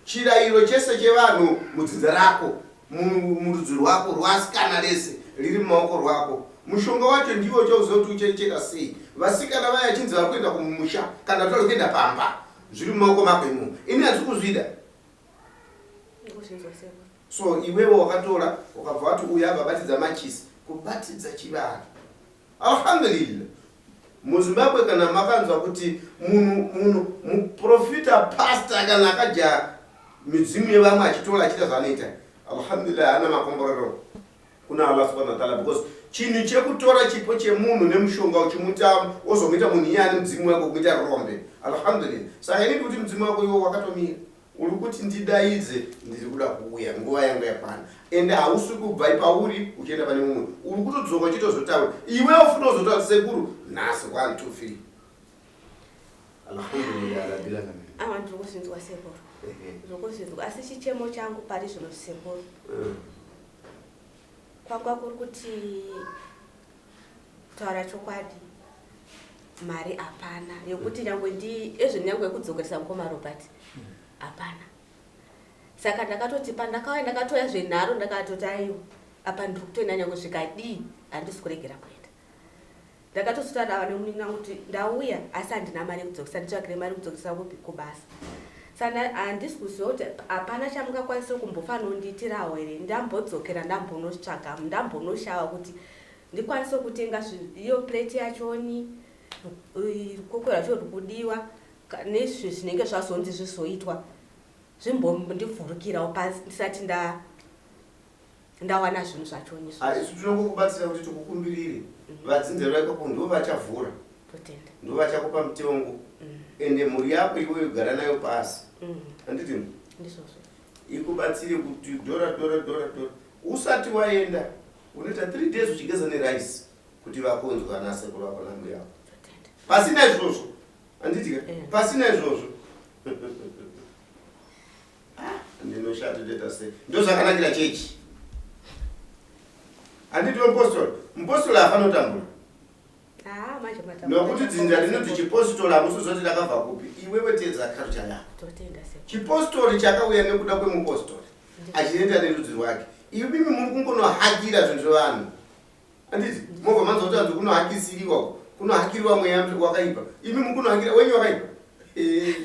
C: chirayiro chese chevanhu mudzinza rako murudzi rwako rwasikana rese riri mumaoko rwako mushonga wacho ndiwo uchauziva kuti uchacheka sei vasikana vaya chinzi vari kuenda kumusha kana kuti vari kuenda pamba zviri mumaoko mako imomo ini handisi kuzvida so iwewe wakatora ukabva wati uyu abva abatidza machisi kubatidza chivanhu alhamdulillah muzimbabwe kana makanzwa kuti munhu munhu muprofita pasta kana akadya midzimu yevamwe achitora achiita zvaanoita alhamdulillah haana makomborero kuna allah subhanahu wa taala because chinhu chekutora chipo chemunhu nemushonga uchimuta wozomuita munhu iye ane mudzimu wako kumuita rombe alhamdulillah saka inini kuti mudzimu wako iwo wakatomira uri kuti ndidaidze ndiri kuda kuuya nguva yangu yakwana ende hausi kubva pauri uchienda pane mumwe uri kutodzoka uchitozotaura iwewo futi ozotaura sekuru nhasi 1 2 3 alhamdulillah rabbil alamin
D: awa ndiri kuzvinzwa sekuru ndiri kuzvinzwa asi chichemo changu pari zvino sekuru kwanga kuri kuti kutaura chokwadi mari hapana yekuti nyangwe ndi ezvo nyangwe yekudzokeresa mukoma Robert hapana saka ndakatoti pandakauya ndakatouya zvenharo ndakatoti aiwa apa ndiri kutoenda nyangwe zvikadii handisi kuregera kuenda ndakatozotaura nemunin'ina wangu kuti ndauya asi handina mari yekudzokesa nditsvagire mari yekudzokesa kupi kubasa saka handisi kuziva kuti hapana chamungakwanisa kumbofanondiitirawo here ndambodzokera ndambonotsvaga ndambonoshava kuti ndikwanise kutenga iyo plate yachoni rukoko rwacho rwukudiwa nezvi zvinenge zvazonzi zvizoitwa zvimbondivhurukirawo pasi ndisati nda ndawana zvinhu zvachoni
C: ah, isu tinongokubatsira kuti tikukumbirire mm. vadzinza rako ndo vachavhura ndo vachakupa mutongo mm. ende mhuri yako iwe ugara nayo pasi mm. handiti
D: ndizvozvo
C: ikubatsire kuti dora dora dora dora usati waenda unoita 3 days uchigeza nerice kuti vakonzwa nasekuru vako nambuya vako pasina izvozvo handitika eh. pasina izvozvo ah, ndinoshata ndoita sei ndozvakanakira chechi handiti mupostori mupostori haafanira kutambura
D: ah,
C: nokuti dzinza rinoti chipostori hamusizoti rakabva kupi iwewe teedza culture yako chipostori chakauya nekuda kwemupostori achienda nerudzi rwake imimi muri kungonohakira zvinhu zvevanhu handiti mobva manzwa kuti hanzi kunohakisiriwa kunohakiriwa mweya wakaipa imi mukunohakira wenyu wakaipa eh,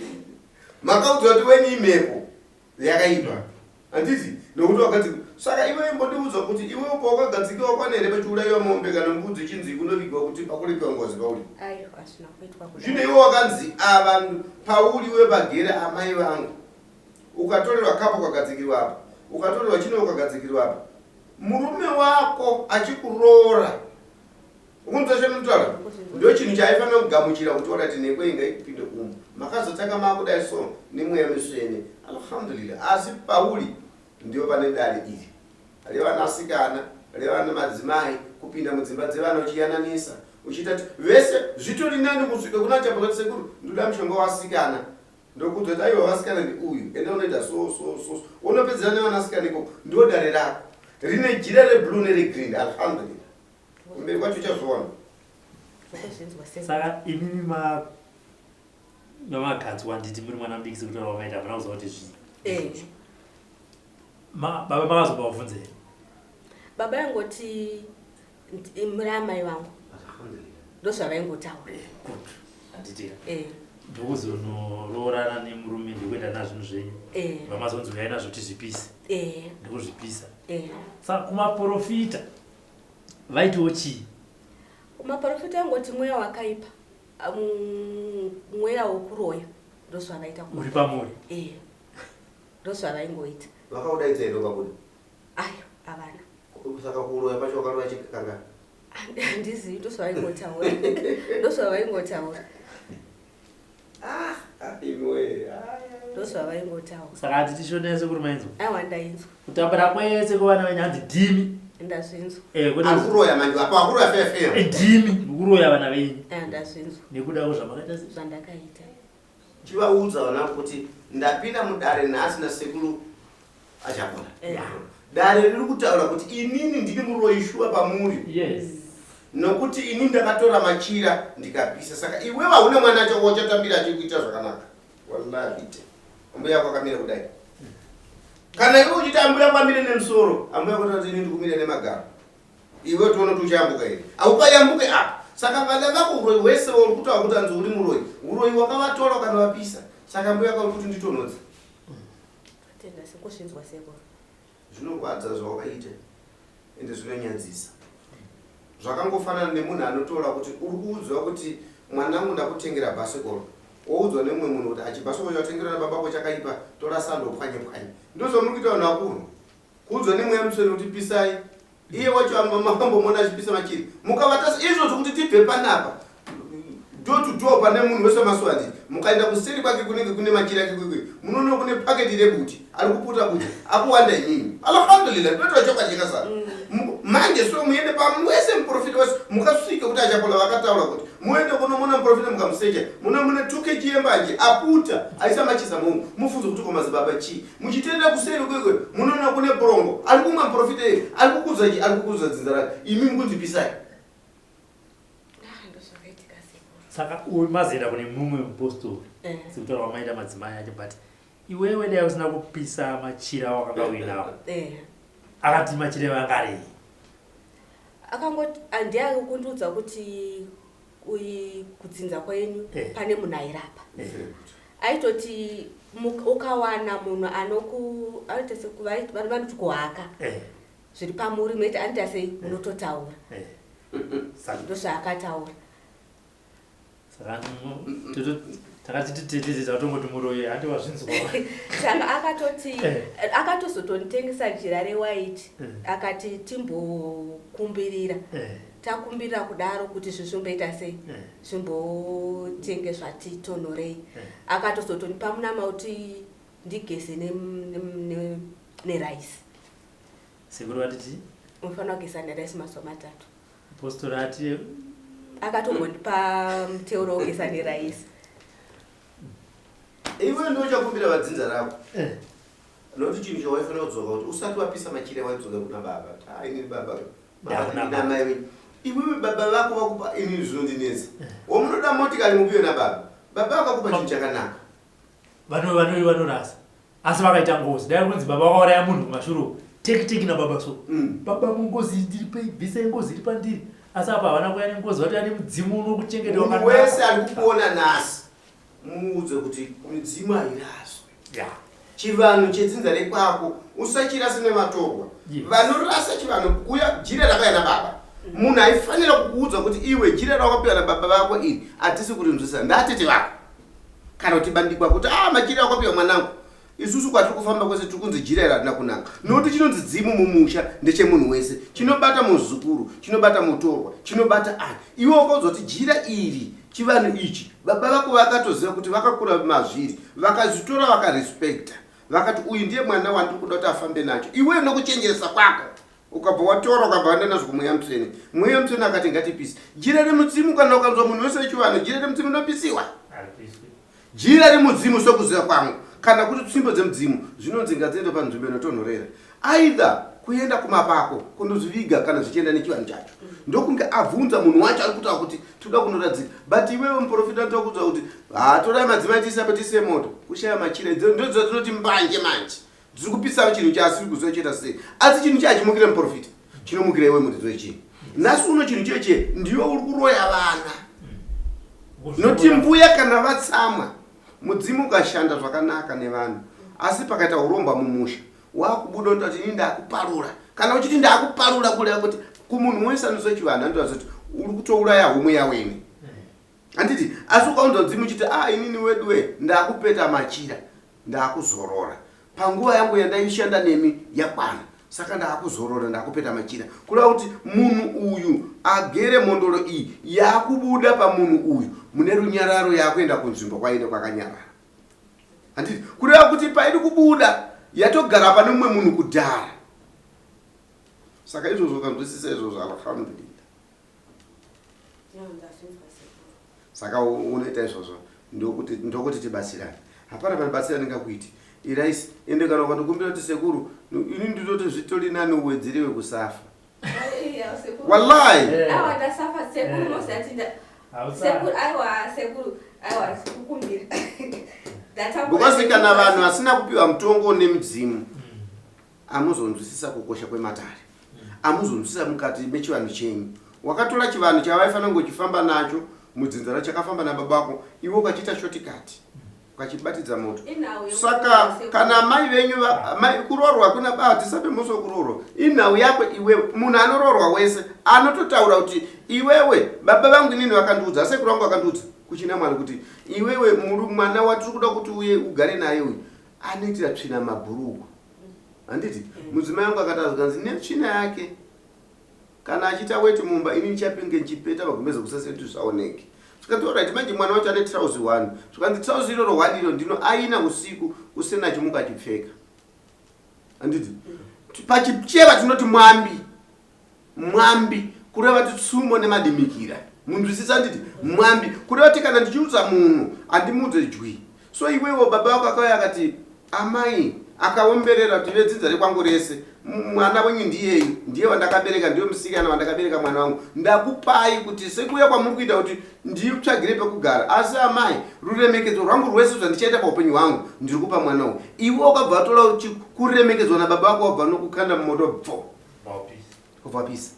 C: makaudzwa kuti wenyu imhepo yakaipa handiti nokuti wakadzikwa saka iwe imbondiudza kuti iwewo pawakagadzikiwa kwane here pachiurayiwa mombe kana mbudzi chinzi kunovigwa kuti pakuripiwa ngozi pauri zvino iwe wakanzi ava pauri iwe pagere amai vangu ukatorerwa kapu ukagadzikirwa apa ukatorerwa chino ukagadzikirwa apa murume wako achikuroora ukunzwa chandinotaura ndo chinhu chaaifanira kugamuchira kuti orati nekwe inga ikupinde umu makazotanga maakudai so nemweya misvene alhamdulillah asi pauri ndio pane dare iri revanasikana revana madzimai kupinda mudzimba dzevana uchiyananisa uchiita kuti vese zvitori nani kusvika kuna chapakati sekuru ndoda mushonga wasikana ndokuudza kuti aiwa vasikana ndi uyu ende unoita so so so unopedzera nevanasikana ikoko ndo dare rako rine jira reblue neregreen alhamdulillah kumberi kwacho uchazviona
B: saka imimi mamagadzwa nditi muri mwana mudiki sekutaura kwamaita hamuna kuziva kuti zvii
D: eh.
B: baba makazobavabvunza here
D: baba yangoti muri amai vangu ndozvavaingotaura
B: eh, good handiti eh. ndokuzonoroorana nemurume ndikuenda nazvinhu zvenyu
D: eh.
B: vamazonzi uyai nazvo tizvipise ndikuzvipisa saka kumaporofita vaitiwo chii
D: kumaporofita angoti mweya wakaipa mweya wokuroya ndozvavaita
B: uri pamuri
D: ndozvavaingoita
C: vakaudaidza here ukabuda
D: ayo havana
C: saka kuroya pacho wakaroya chikangani
D: handizivi ndozvavaingotaura ndozvavaingotaura
C: ah, ah, imiwe
D: Ndozvavaingotaura.
B: Saka hatiti shona sekuru mainzwa?
D: Aiwa ndainzwa.
B: Kutambura kwese kwevana venyu hanzi ndimi.
D: Ndazvinzwa.
B: Eh, kwete
C: Ari kuroya manje apa akuroya fair fair.
B: Eh, ndimi mukuroya vana venyu.
D: Eh, ndazvinzwa.
B: Nekuda kwezvamakaita sei?
D: Zvandakaita.
C: Chivaudza vana kuti ndapinda mudare nhasi nasekuru Achapola.
D: Eh.
C: Dare riri kutaura kuti inini ndini muroyi shuwa pamuri.
B: Yes.
C: Nokuti ini ndakatora machira ndikapisa saka iwewe hauna mwana acho wachatambira achikuita zvakanaka. Wallahi bite. Ambuya yako akamira kudai. Kana iwe uchiti ambuya yako amire nemusoro, ambuya yako toti ini ndikumira nemagaro. Iwe toona kuti uchayambuka here? Haupayambuke apa. Saka vana vako uroyi hwese wauri kutaura kuti anzi uri muroyi, uroyi wakavatora ukanovapisa. Saka ambuya yako uri kuti nditonhodze.
D: Tenda sekuzvinzwa sekuru.
C: Zvinorwadza zvawakaita ende zvinonyadzisa. Zvakangofanana nemunhu anotaura kuti uri kuudzwa kuti mwanangu ndakutengera bhasikoro woudzwa nemumwe munhu kuti achibhasikoro chawatengerwa nababa vako chakaipa tora sando upwanye pwanye. Ndozvamuri kuita vanhu vakuru. Kuudzwa nemweya mutsvene kuti pisai Iye wacho makambomuona achipisa machiri mukavatasa izvozvo kuti tibve panapa door to door pane munhu wese maswati mukaenda kuseri kwake kunenge kune machiri ake kwekwe munoona kune paketi rebuti ari kuputa buti akuwanda imimi alhamdulillah tinotaura chokwadi chakazara mm. Manje so muende pamwese muprofita wese mukasvike kuti Achapola vakataura kuti muende kunomona muprofita mukamusecha muna mune 2 kg yembanje aputa aisa machisa momu mufunze kuti ko madzibaba chii Muchitenda kuseri kwekwe munoona kune brongo ari kumwa muprofita iye ari kukudza chi ari kukudza dzinza rake imi mukunzi pisai.
D: Ah, ndozvakaitika sekuru.
B: Saka uyu mazoenda kune mumwe mupostori
D: Eh.
B: sekutaura kwamaita madzimai acho but iwewe dai usina kupisa machira awakanga uinawo
D: Eh.
B: akati machira iwayo anga arei?
D: Akangoti ah, ndiye akundiudza kuti uyi kudzinza kwenyu
B: Eh.
D: pane munhu airapa.
B: Eh.
D: Aitoti ukawana munhu anoku anoita vanoti kuhaka
B: Eh.
D: zviri pamuri munoita anoita sei munototaura.
B: Eh. Saka
D: Ndozvaakataura.
B: Saka takati titete tatongoti muroyi handi wazvinzwa.
D: Saka akatoti
B: Eh.
D: akatozotonditengesa jira rewaiti
B: Eh.
D: akati timbokumbirira.
B: Eh.
D: Takumbirira kudaro kuti zvizvimboita sei
B: Eh.
D: zvimbotenge zvatitonhorei.
B: Eh.
D: Akatozotondipa munama kuti ndigeze neraisi.
B: Sekuru vatiti
D: Unofanira kugeza neraisi mazuva matatu.
B: Postori ati
D: Akatombondipa muteuro wokugeza neraisi.
C: Iwe ndiwe uchakumbira vadzinza rako.
B: Eh.
C: Nokuti chinhu chawaifanira kudzoka kuti usati wapisa machira waidzoka kuna baba. Ah, ini baba. Baba
B: Ndakuna
C: ndina mai venyu. Iwewe baba vako vakupa ini zvinondinetsa. Wamunoda motikari mupiwe nababa. Baba vakakupa chinhu chakanaka.
B: Vano vano vanorasa. Asi vakaita ngozi. Dai kunzi baba vakauraya munhu kumashure uko. Teki teki nababa so. Baba mungozi ndiri pei bvisai ngozi iri pandiri. Asi apa havana kuuya nengozi vatouya nemudzimu unokuchengeta
C: Munhu
B: wakanaka.
C: wese ari kukuona nhasi muudze kuti midzimu hairaswe.
B: Yeah.
C: Chivanhu chedzinza rekwako usachirase nematorwa.
B: Yes.
C: Vanorasa chivanhu kuya jira rakauya nababa. Munhu aifanira kukuudza kuti iwe jira rawakapiwa nababa vako iri hatisi kurinzwisisa ndatete vako. Kana kuti bandikwa kuti ah machira awakapiwa mwanangu. Isusu kwatiri kufamba kwese tiri kunzi jira iri harina kunaka. Nokuti chinonzi dzimu mumusha ndechemunhu wese. Chinobata muzukuru, chinobata mutorwa, chinobata ani. Iwe wakaudzwa kuti jira iri chivanhu ichi baba vako vakatoziva kuti vakakura mazviri vakazvitora vakarespecta vakati uyu ndiye mwana wandiri kuda kuti afambe nacho. Iwewe nokuchenjeresa kwako ukabva watora ukabva waenda nazvo kumweya mutsvene. Mweya mutsvene akati ngatipise jira remudzimu. Kana ukanzwa munhu wese wechivanhu jira remudzimu rinopisiwa.
B: Haripiswi.
C: Jira remudzimu sokuziva kwangu kana kuti tsvimbo dzemudzimu zvinonzi ngadziende panzvimbo inotonhorera either kuenda kumapako kundozviviga kana zvichienda nechivanhu chacho ndokunge abvunza munhu wacho ari kutaura kuti tinoda kunoradzika but iwewe muprofita anotoda kuudza kuti haa torai madzimai tiise apa tiise moto kushaya machira idzo ndodzo dzatinoti mbanje manje dziri kupisa chinhu chaasiri kuziva choita sei asi chinhu chachimukira muprofita chinomukira iwe muridzi wechii nhasi uno chinhu cheche ndiwe uri kuroya vana noti mbuya kana vatsamwa mudzimu ukashanda zvakanaka nevanhu asi pakaita uromba mumusha wakubuda unotati ini ndakuparura kana uchiti ndakuparura kureva kuti kumunhu wese anoziva chivanhu anotoziva kuti uri kutouraya homwe yawene handiti asi ukaunza mudzimu uchiti a ah, inini weduwe ndakupeta machira ndakuzorora panguva yangu yandaishanda nemi yakwana saka ndakuzorora ndakupeta machira kureva kuti munhu uyu agere mhondoro iyi yakubuda pamunhu uyu mune runyararo yakuenda kunzvimbo kwaine kwakanyarara. Handiti kureva kuti pairi kubuda yatogara pane mumwe munhu kudhara. Saka izvozvo ukanzwisisa izvozvo, alhamdulillah. Saka unoita izvozvo ndokuti ndokuti tibatsirane. Hapana panobatsira ndingakuiti iraisi. Ende kana ukandikumbira kuti sekuru, ini ndinoti zvitori nani uwedzerewe kusafa. Wallahi.
D: Aiwa, ndasafa sekuru, mosati sekuru. Aiwa sekuru, aiwa, kukumbira.
C: Because kana vanhu vasina kupiwa mutongo nemudzimu, amuzonzwisisa kukosha kwematare, amuzonzwisisa mukati mechivanhu chenyu. Wakatora chivanhu chavaifanira kunge uchifamba nacho mudzinza racho, chakafamba nababa vako, iwe ukachiita shortcut, ukachibatidza moto. Saka kana mai venyu kuroorwa kuna ba, tisape mhosva wekuroorwa, inhau yako iwewe. Munhu anoroorwa wese anototaura kuti iwewe, baba vangu inini vakandiudza, asekuru vangu vakandiudza kuchina Mwari kuti iwewe muri mwana watiri kuda kuti uye ugare naye uyu anoitira tsvina mabhuruku. Handiti mudzimai wangu akati azvikanzi netsvina yake, kana achiita weti mumba, ini ndichapinge ndichipeta magumbeze kusese kuti zvisaoneke. Zvikanzi alright, manje mwana wacho ane trauzi one. Zvikanzi trauzi iroro one iro ndino aina usiku kuseni achimuka achipfeka. Handiti pachicheva tinoti mwambi, mwambi kureva kuti tsumo nemadimikira, munzwisisa? Handiti mwambi kureva kuti kana ndichiudza munhu handimuudze jwi. So iwewo baba vako akauya akati amai, akaomberera kuti vedzinza rekwangu rese, mwana wenyu ndiyeyu, ndiye wandakabereka, ndiye musikana wandakabereka, mwana wangu ndakupai kuti sekuuya kwamuri kuita kuti nditsvagire pekugara. Asi amai, ruremekedzo rwangu rwese zvandichaita paupenyu hwangu ndiri kupa mwana uyu. Iwe wakabva watora kuremekedzwa nababa vako, wabva nokukanda mumoto, bvo kubva pisa.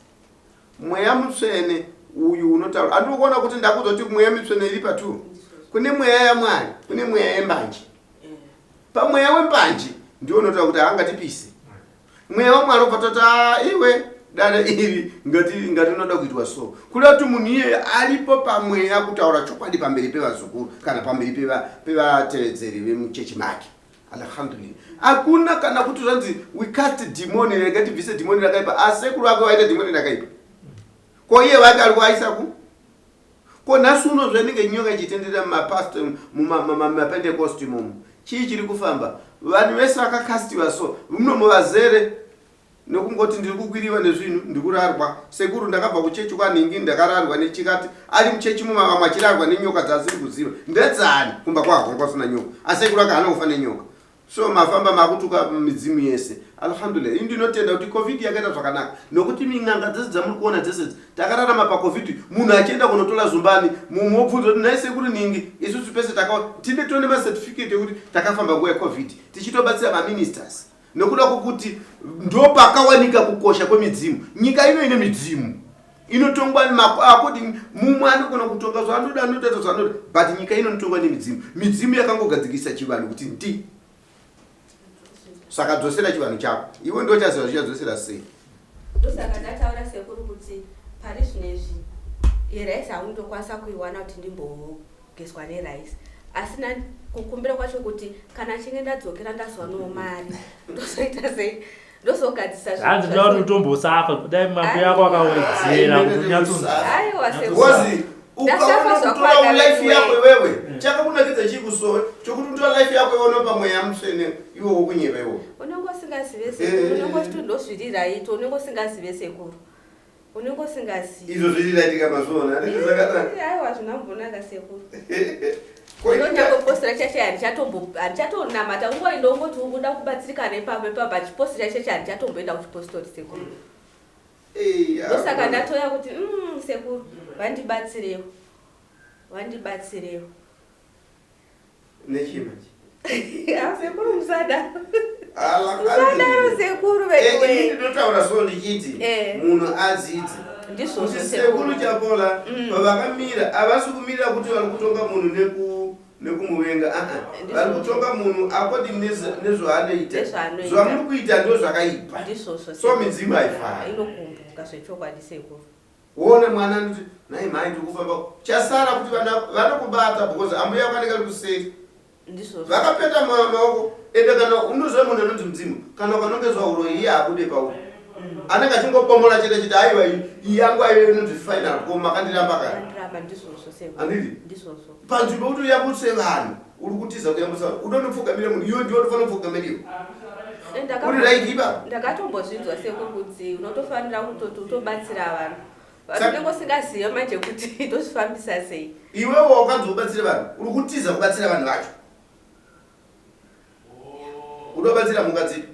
C: Mweya mutsvene uyu unotaura, handiri kuona kuti ndakuudza kuti mweya mitsvene iri patu. Kune mweya yaMwari, kune mweya yembanje. Pamweya wembanje ndiwo unotaura kuti haangatipise. Mweya waMwari ubva toti, "Ah, iwe, dare iri ngati ngatinoda kuitwa." So kuda kuti munhu iyeye aripo pamweya kutaura chokwadi pamberi pevazukuru kana pamberi pevatevedzeri vemuchechi make. Alhamdulillah, hakuna kana kuti zvanzi we cast dhimoni, rega tibvise dhimoni rakaipa. Asekuru ake vaita dhimoni rakaipa, ko iye vake ari kuaisa ku ko nhasi uno zvanenge nyoka ichitenderera mumapastor, mumapentecost imomo, chii chiri kufamba? Vanhu vese vakakastiwa, so munomo vazere nokungoti ndiri kukwiriwa nezvinhu, ndikurarwa sekuru, ndakabva kuchechi kwanhingi, ndakararwa nechikati. Ari muchechi muma, vamwe achirarwa nenyoka dzaasiri kuziva ndedzani. Kumba kwako kwasina nyoka, asekuru ake haana kufa nenyoka. So mafamba makutuka midzimu yese. Alhamdulillah, ini ndinotenda kuti COVID yakaita zvakanaka, nokuti min'anga dzese dzamuri kuona dzese idzi, takararama paCOVID. Munhu achienda kunotora zumbani, mumwe wobvunza kuti nhai sekuru ningi, isusu pese taka tine tone macertificate ekuti takafamba nguva yeCOVID tichitobatsira maministers, nokuda kwokuti ndo pakawanika kukosha kwemidzimu. Nyika ino ine midzimu inotongwa according, mumwe anogona kutonga zvaanoda, anoita zvaanoda, but nyika ino inotongwa nemidzimu. Midzimu yakangogadzikisa chivanhu kuti ndi saka dzosera chivanhu chako iwe, ndo chaziva zvichadzosera sei.
D: Ndosaka ndataura sekuru kuti pari zvinezvi yeraisi haundokwanisa kuiwana kuti ndimbogeswa neraisi, asi kukumbira kwacho kuti kana chinge ndadzokera ndazowanawo mari, ndozoita sei, ndozogadzisa.
B: Hanzi ndoda kuti utombosafa, dai mambo yako akawedzera kuti unyatso
D: Aiwa sekuru.
C: Because
D: Ndasafa.
C: Ukaona kutora
D: Zvakwana.
C: life yako
D: Wewe.
C: iwewe, chakakunakidza chii kusowe chokuti utora life yako iwe, unopa mweya mutsvene iwe wokunyeva iwo?
D: Unenge usingazive sekuru. Unenge uchiti ndozviri right, unenge usingazive sekuru, unenge usingazivi.
C: Izvo zviri right kamazuona anenge zvakanaka.
D: Aiwa, zvinambonaka sekuru.
C: Ko
D: Ndonyangoposera cheche, handichatonamata nguva indongoti uda kubatsirikana ipapo ipapo, achiposera cheche, handichatomboenda kuchipostori sekuru. Ndosaka ndatoya kuti sekuru vandibatsirewo, vandibatsirewo.
C: Nechima?
D: Sekuru, musadaro, musadaro sekuru veduwe.
C: Ndinotaura so ndichiti munhu adzidze
D: Ndizvozvo.
C: kuti sekuru
D: Sekuru
C: Chapola pavakamira, havasi kumirira kuti vari kutonga munhu nekumuvenga, aa. Vari kutonga munhu according nezvaanoita.
D: Nezvaanoita.
C: Zvamuri kuita ndo zvakaipa.
D: Ndizvozvo.
C: So midzimu haifari.
D: Inokumbuka zvechokwadi sekuru.
C: Woona mwana anoti, "Nhai mhai, ndiri kufamba." Chasara kuti vana vanokubata because ambuya vanenge ari kuseri.
D: Ndizvozvo.
C: Vakapeta maoko. Ende kana unoziva munhu anonzi mudzimu, kana ukanongedzwa uroyi, iye abude pauri, anenge achingobomola chete chete. Aiwa, iyi yangu aive inonzi final, ko makandiramba kare.
D: Vandiramba, ndizvozvo sekuru.
C: Handiti?
D: Ndizvozvo.
C: Panzvimbo kuti uyambutse vanhu. Uri kutiza kuyambutsa vanhu, unonopfugamira munhu, iwe ndiwe unofanira kupfugamiriwa. Uri right ipapo?
D: Ndakatombozvinzwa sekuru kuti unotofanira kutoti utobatsira vanhu. Vanhu unenge usingazive manje kuti tozvifambisa sei.
C: Iwewe wakanzi ubatsire vanhu, uri kutiza kubatsira vanhu vacho. Unobatsira mhuka dzipi?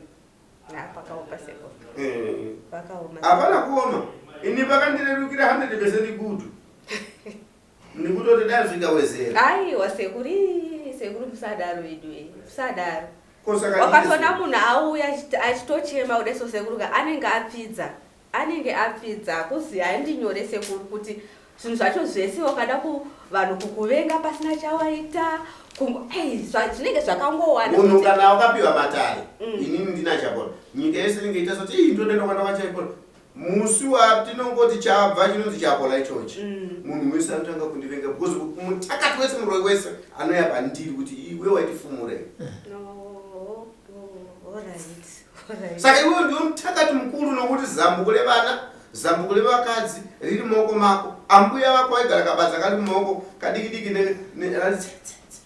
D: Pakaoma sekuru.
C: Eh.
D: Pakaoma.
C: Hapana kuoma. Ini pakandirerukira 100% good. Ndikutoti dai zvikawedzera.
D: Aiwa sekuru, ii, sekuru musadaro vedu eh, musadaro.
C: Ko saka
D: Wakatoona munhu auya achitochema kudai so sekuru ka anenge apfidza. Anenge apfidza kuzi handinyore sekuru kuti zvinhu zvacho zvese wakada ku vanhu kukuvenga pasina chawaita kungo ei zvinenge zvakangowanda
C: Munhu
D: kuti
C: kana wakapiwa matare inini ndina Chapola nyika yese inenge ichita soti ii ndinoda kwanda kwaChapola musi watinongoti chabva chinonzi Chapola ichochi munhu wese anotanga kundivenga because mutakati wese muroyi wese anouya pandiri kuti iwe waitifumurei.
D: No, oh, all right, all right.
C: Saka iwewe ndiwe mutakati mukuru nokuti zambuko revana zambuko revakadzi riri mumaoko mako. Ambuya vako vaigara kabadza kari mumaoko kadiki diki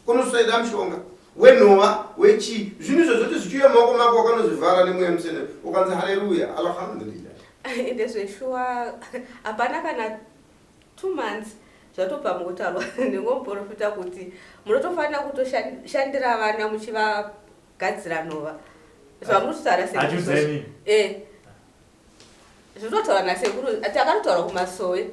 C: kunosaida mushonga wenhova wechii zvinhu izvo zvoti zvichiuya mumaoko mako wakanozvivhara nemweya mutsvene ukanzi haleluya alhamdulillah.
D: Ende zveshuwa hapana kana 2 months zvatobva mukutaurwa nengomuprofita kuti munotofanira kutoshandira vana muchivagadzira nhova zvamuri kutaura sekuru.
B: Achiudzai mimi?
D: Zvinotaura nasekuru takatotaura kumasowe.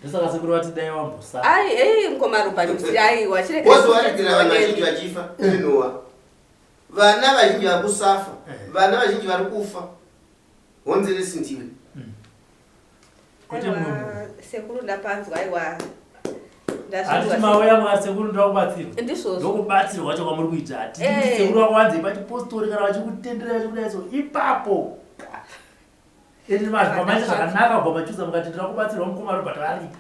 B: Ndosaka sekuru vati dai wambosara.
D: Ai, ei mukoma Rubani musi aiwa chirega.
C: Bosi waregera vanhu vazhinji vachifa nenhova. Vana vazhinji vari kusafa, vana vazhinji vari kufa. Honzeresi ndiwe.
B: Kwete mumwe munhu.
D: Sekuru ndapanzwa aiwa.
B: Hatiti
D: Ndazvinzwa.
B: mauya mukati sekuru ndokubatsirwa.
D: Ndizvozvo.
B: Ndokubatsirwa kwacho kwamuri kuita. Hatiti sekuru vakuwanzei pachipostori kana vachikutendera vachikudai so ipapo. Ende pamaita zvakanaka kubva machuza mukatendera kubatsirwa mukoma Robert varipo.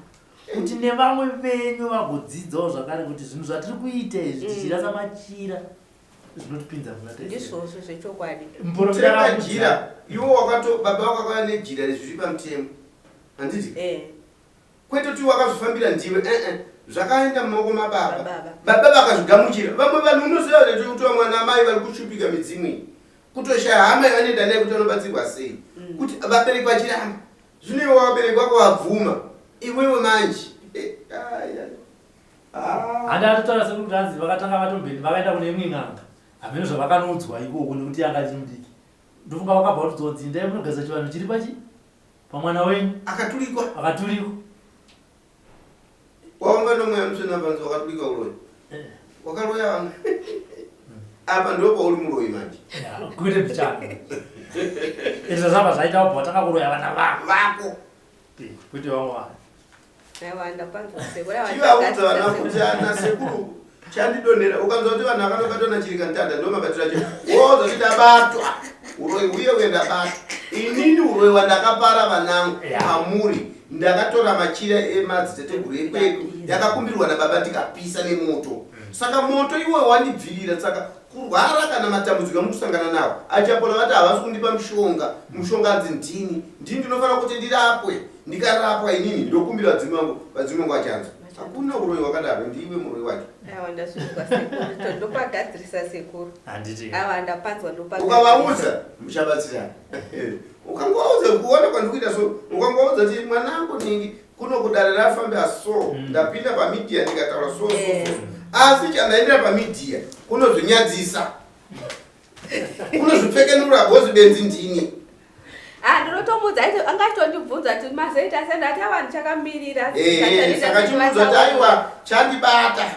B: Kuti nevamwe venyu vagodzidzawo zvakare kuti zvinhu zvatiri kuita izvi tichirasa machira zvinotipinza muna tese.
D: Ndizvozvo zvechokwadi.
B: Muprofita
C: Tenga
B: akakudza.
C: jira. Iwe wakato baba vakakauya nejira rezviri pamutemo. Handiti? Kwete kuti wakazvifambira ndiwe zvakaenda mumaoko mababa.
D: Mababa.
C: Baba vakazvigamuchira. Vamwe vanhu unoziva kuti kuti vamwe vana mai vari kushupika midzimu iyi. Kutoshaya hama yavanoenda nayo kuti vanobatsirwa sei. Kuti vabereki vachiramba. Zvino iwe vabereki vako vabvuma. Iwewe manje. Ai, ai. Ah.
B: Handi atotaura sekuru kuti hanzi vakatanga vatombeni vakaenda kune imwe n'anga. Hameno zvavakanoudzwa ikoko nekuti yanga achiri mudiki. Ndofunga vakabva vatodzwa kuti endai munogeza chivanhu chiri pachi pamwana wenyu.
C: Akaturikwa.
B: Akaturikwa.
C: Waunga nomweya mutsvene panzi wakaturikwa uroyi. Wakaroya vamwe. Apa ndipo pauri muroyi manje.
B: Ya, kwete mbichana. Izvo zvabva zvaita wabva watanga kuroya vana vako.
C: Vako.
B: Kwete vamwe vanhu.
D: Aiwa ndapanzwa sekuru.
C: Chivaudza vana kuti ana sekuru chandidonhera ukanzwa kuti vanhu vakanobatwa nachirikantanda ndo mabatiro acho. Woza kuti ndabatwa. Uroyi uye uye ndabatwa. Inini uroyi wandakapara vanangu pamuri ndakatora machira emadziteteguru ekwedu yakakumbirwa nababa ndikapisa nemoto. Saka moto iwoyo wandibvirira saka kurwara kana matambudziko amukusangana nawo achapola vati havasi kundipa mushonga. Mushonga hanzi ndini. Ndini ndinofanira kuti ndirapwe. Ndikarapwa inini ndokumbira vadzimu vangu, vadzimu vangu vachanzwa. Hakuna uroyi hwakadaro, ndiwe muroyi wacho.
D: Aiwa ndazvinzwa sekuru, ndopagadzirisa sekuru.
B: Handiti.
D: Aiwa ndapanzwa ndopagadzirisa.
C: Ukavaudza muchabatsirana. Ukangovaudza kuona kwandikuita so, ukangovaudza kuti mwanangu ningi kuno kudare rafamba so, ndapinda pamedia ndikataura so so so. Asi chandaendera pamedia kunozvinyadzisa. Kunozvipfekenura bozi benzi ndini.
D: Ndinotomudza aiti anga achitondibvunza kuti mazoita sei, ndati awa ndichakamirira.
C: Saka chimuudza kuti aiwa chandibata.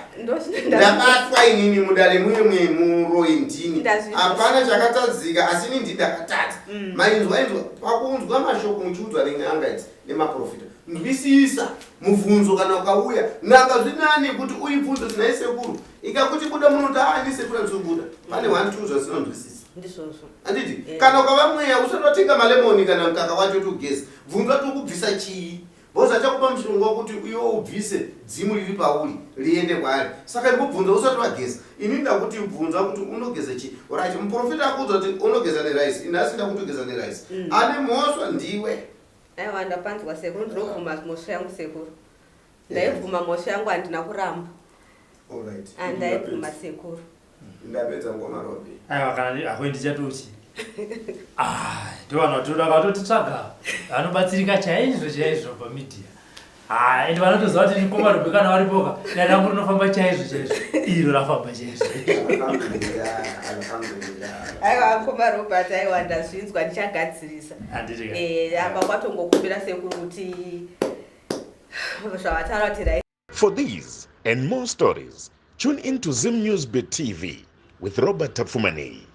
C: Ndabatwa inini mudare muye muye muroyi ndini. Hapana chakatadzika asi ini ndini ndakatadza. Mainzwa inzwa pakunzwa mashoko muchiudzwa nen'anga idzi nemaprofita. Nzwisisa mubvunzo kana ukauya n'anga zvinani kuti uibvunze kuti nhai sekuru ikakuti buda munoti ini sekuru handisi kubuda. Pane 1 2 zvasinonzwisisa.
D: Ndizvozvo.
C: Handiti? Kana ukava mweya usati watenga malemoni kana mukaka wacho kuti ugeze. Bvunza kuti ukubvisa chii. Boss achakupa mushonga wekuti iwe ubvise dzimu riri pauri riende kwaari. Saka imbobvunza usati wageza. Ini ndakuti bvunza kuti unogeza chii. Right, muprofita akuudza kuti unogeza nerice. Ini asi ndakuti ugeza nerice. Ane mhosva ndiwe.
D: Aiwa ndapanzwa sekuru, ndinobvuma mhosva yangu sekuru. Ndaibvuma mhosva yangu handina kuramba.
C: Alright.
D: Andaibvuma sekuru.
C: Ndapedza ngoma Robi.
B: Aiwa kana ako ndichatoti. Ah, ndovanhu vatoda vatotitsvaga vanobatsirika chaizvo chaizvo pamedia. Ah, ende vanotoziva kuti mukoma Robi kana varipoka dai rangu rinofamba chaizvo chaizvo. Iro rafamba chaizvo.
D: Aiwa mukoma Robert aiwa ndazvinzwa ndichagadzirisa.
B: Handiti ka.
D: Eh, apa kwatongokumbira sekuru kuti zvavataura kuti rai
A: For these and more stories, tune in to Zim News Bit TV with Robert Tafumani.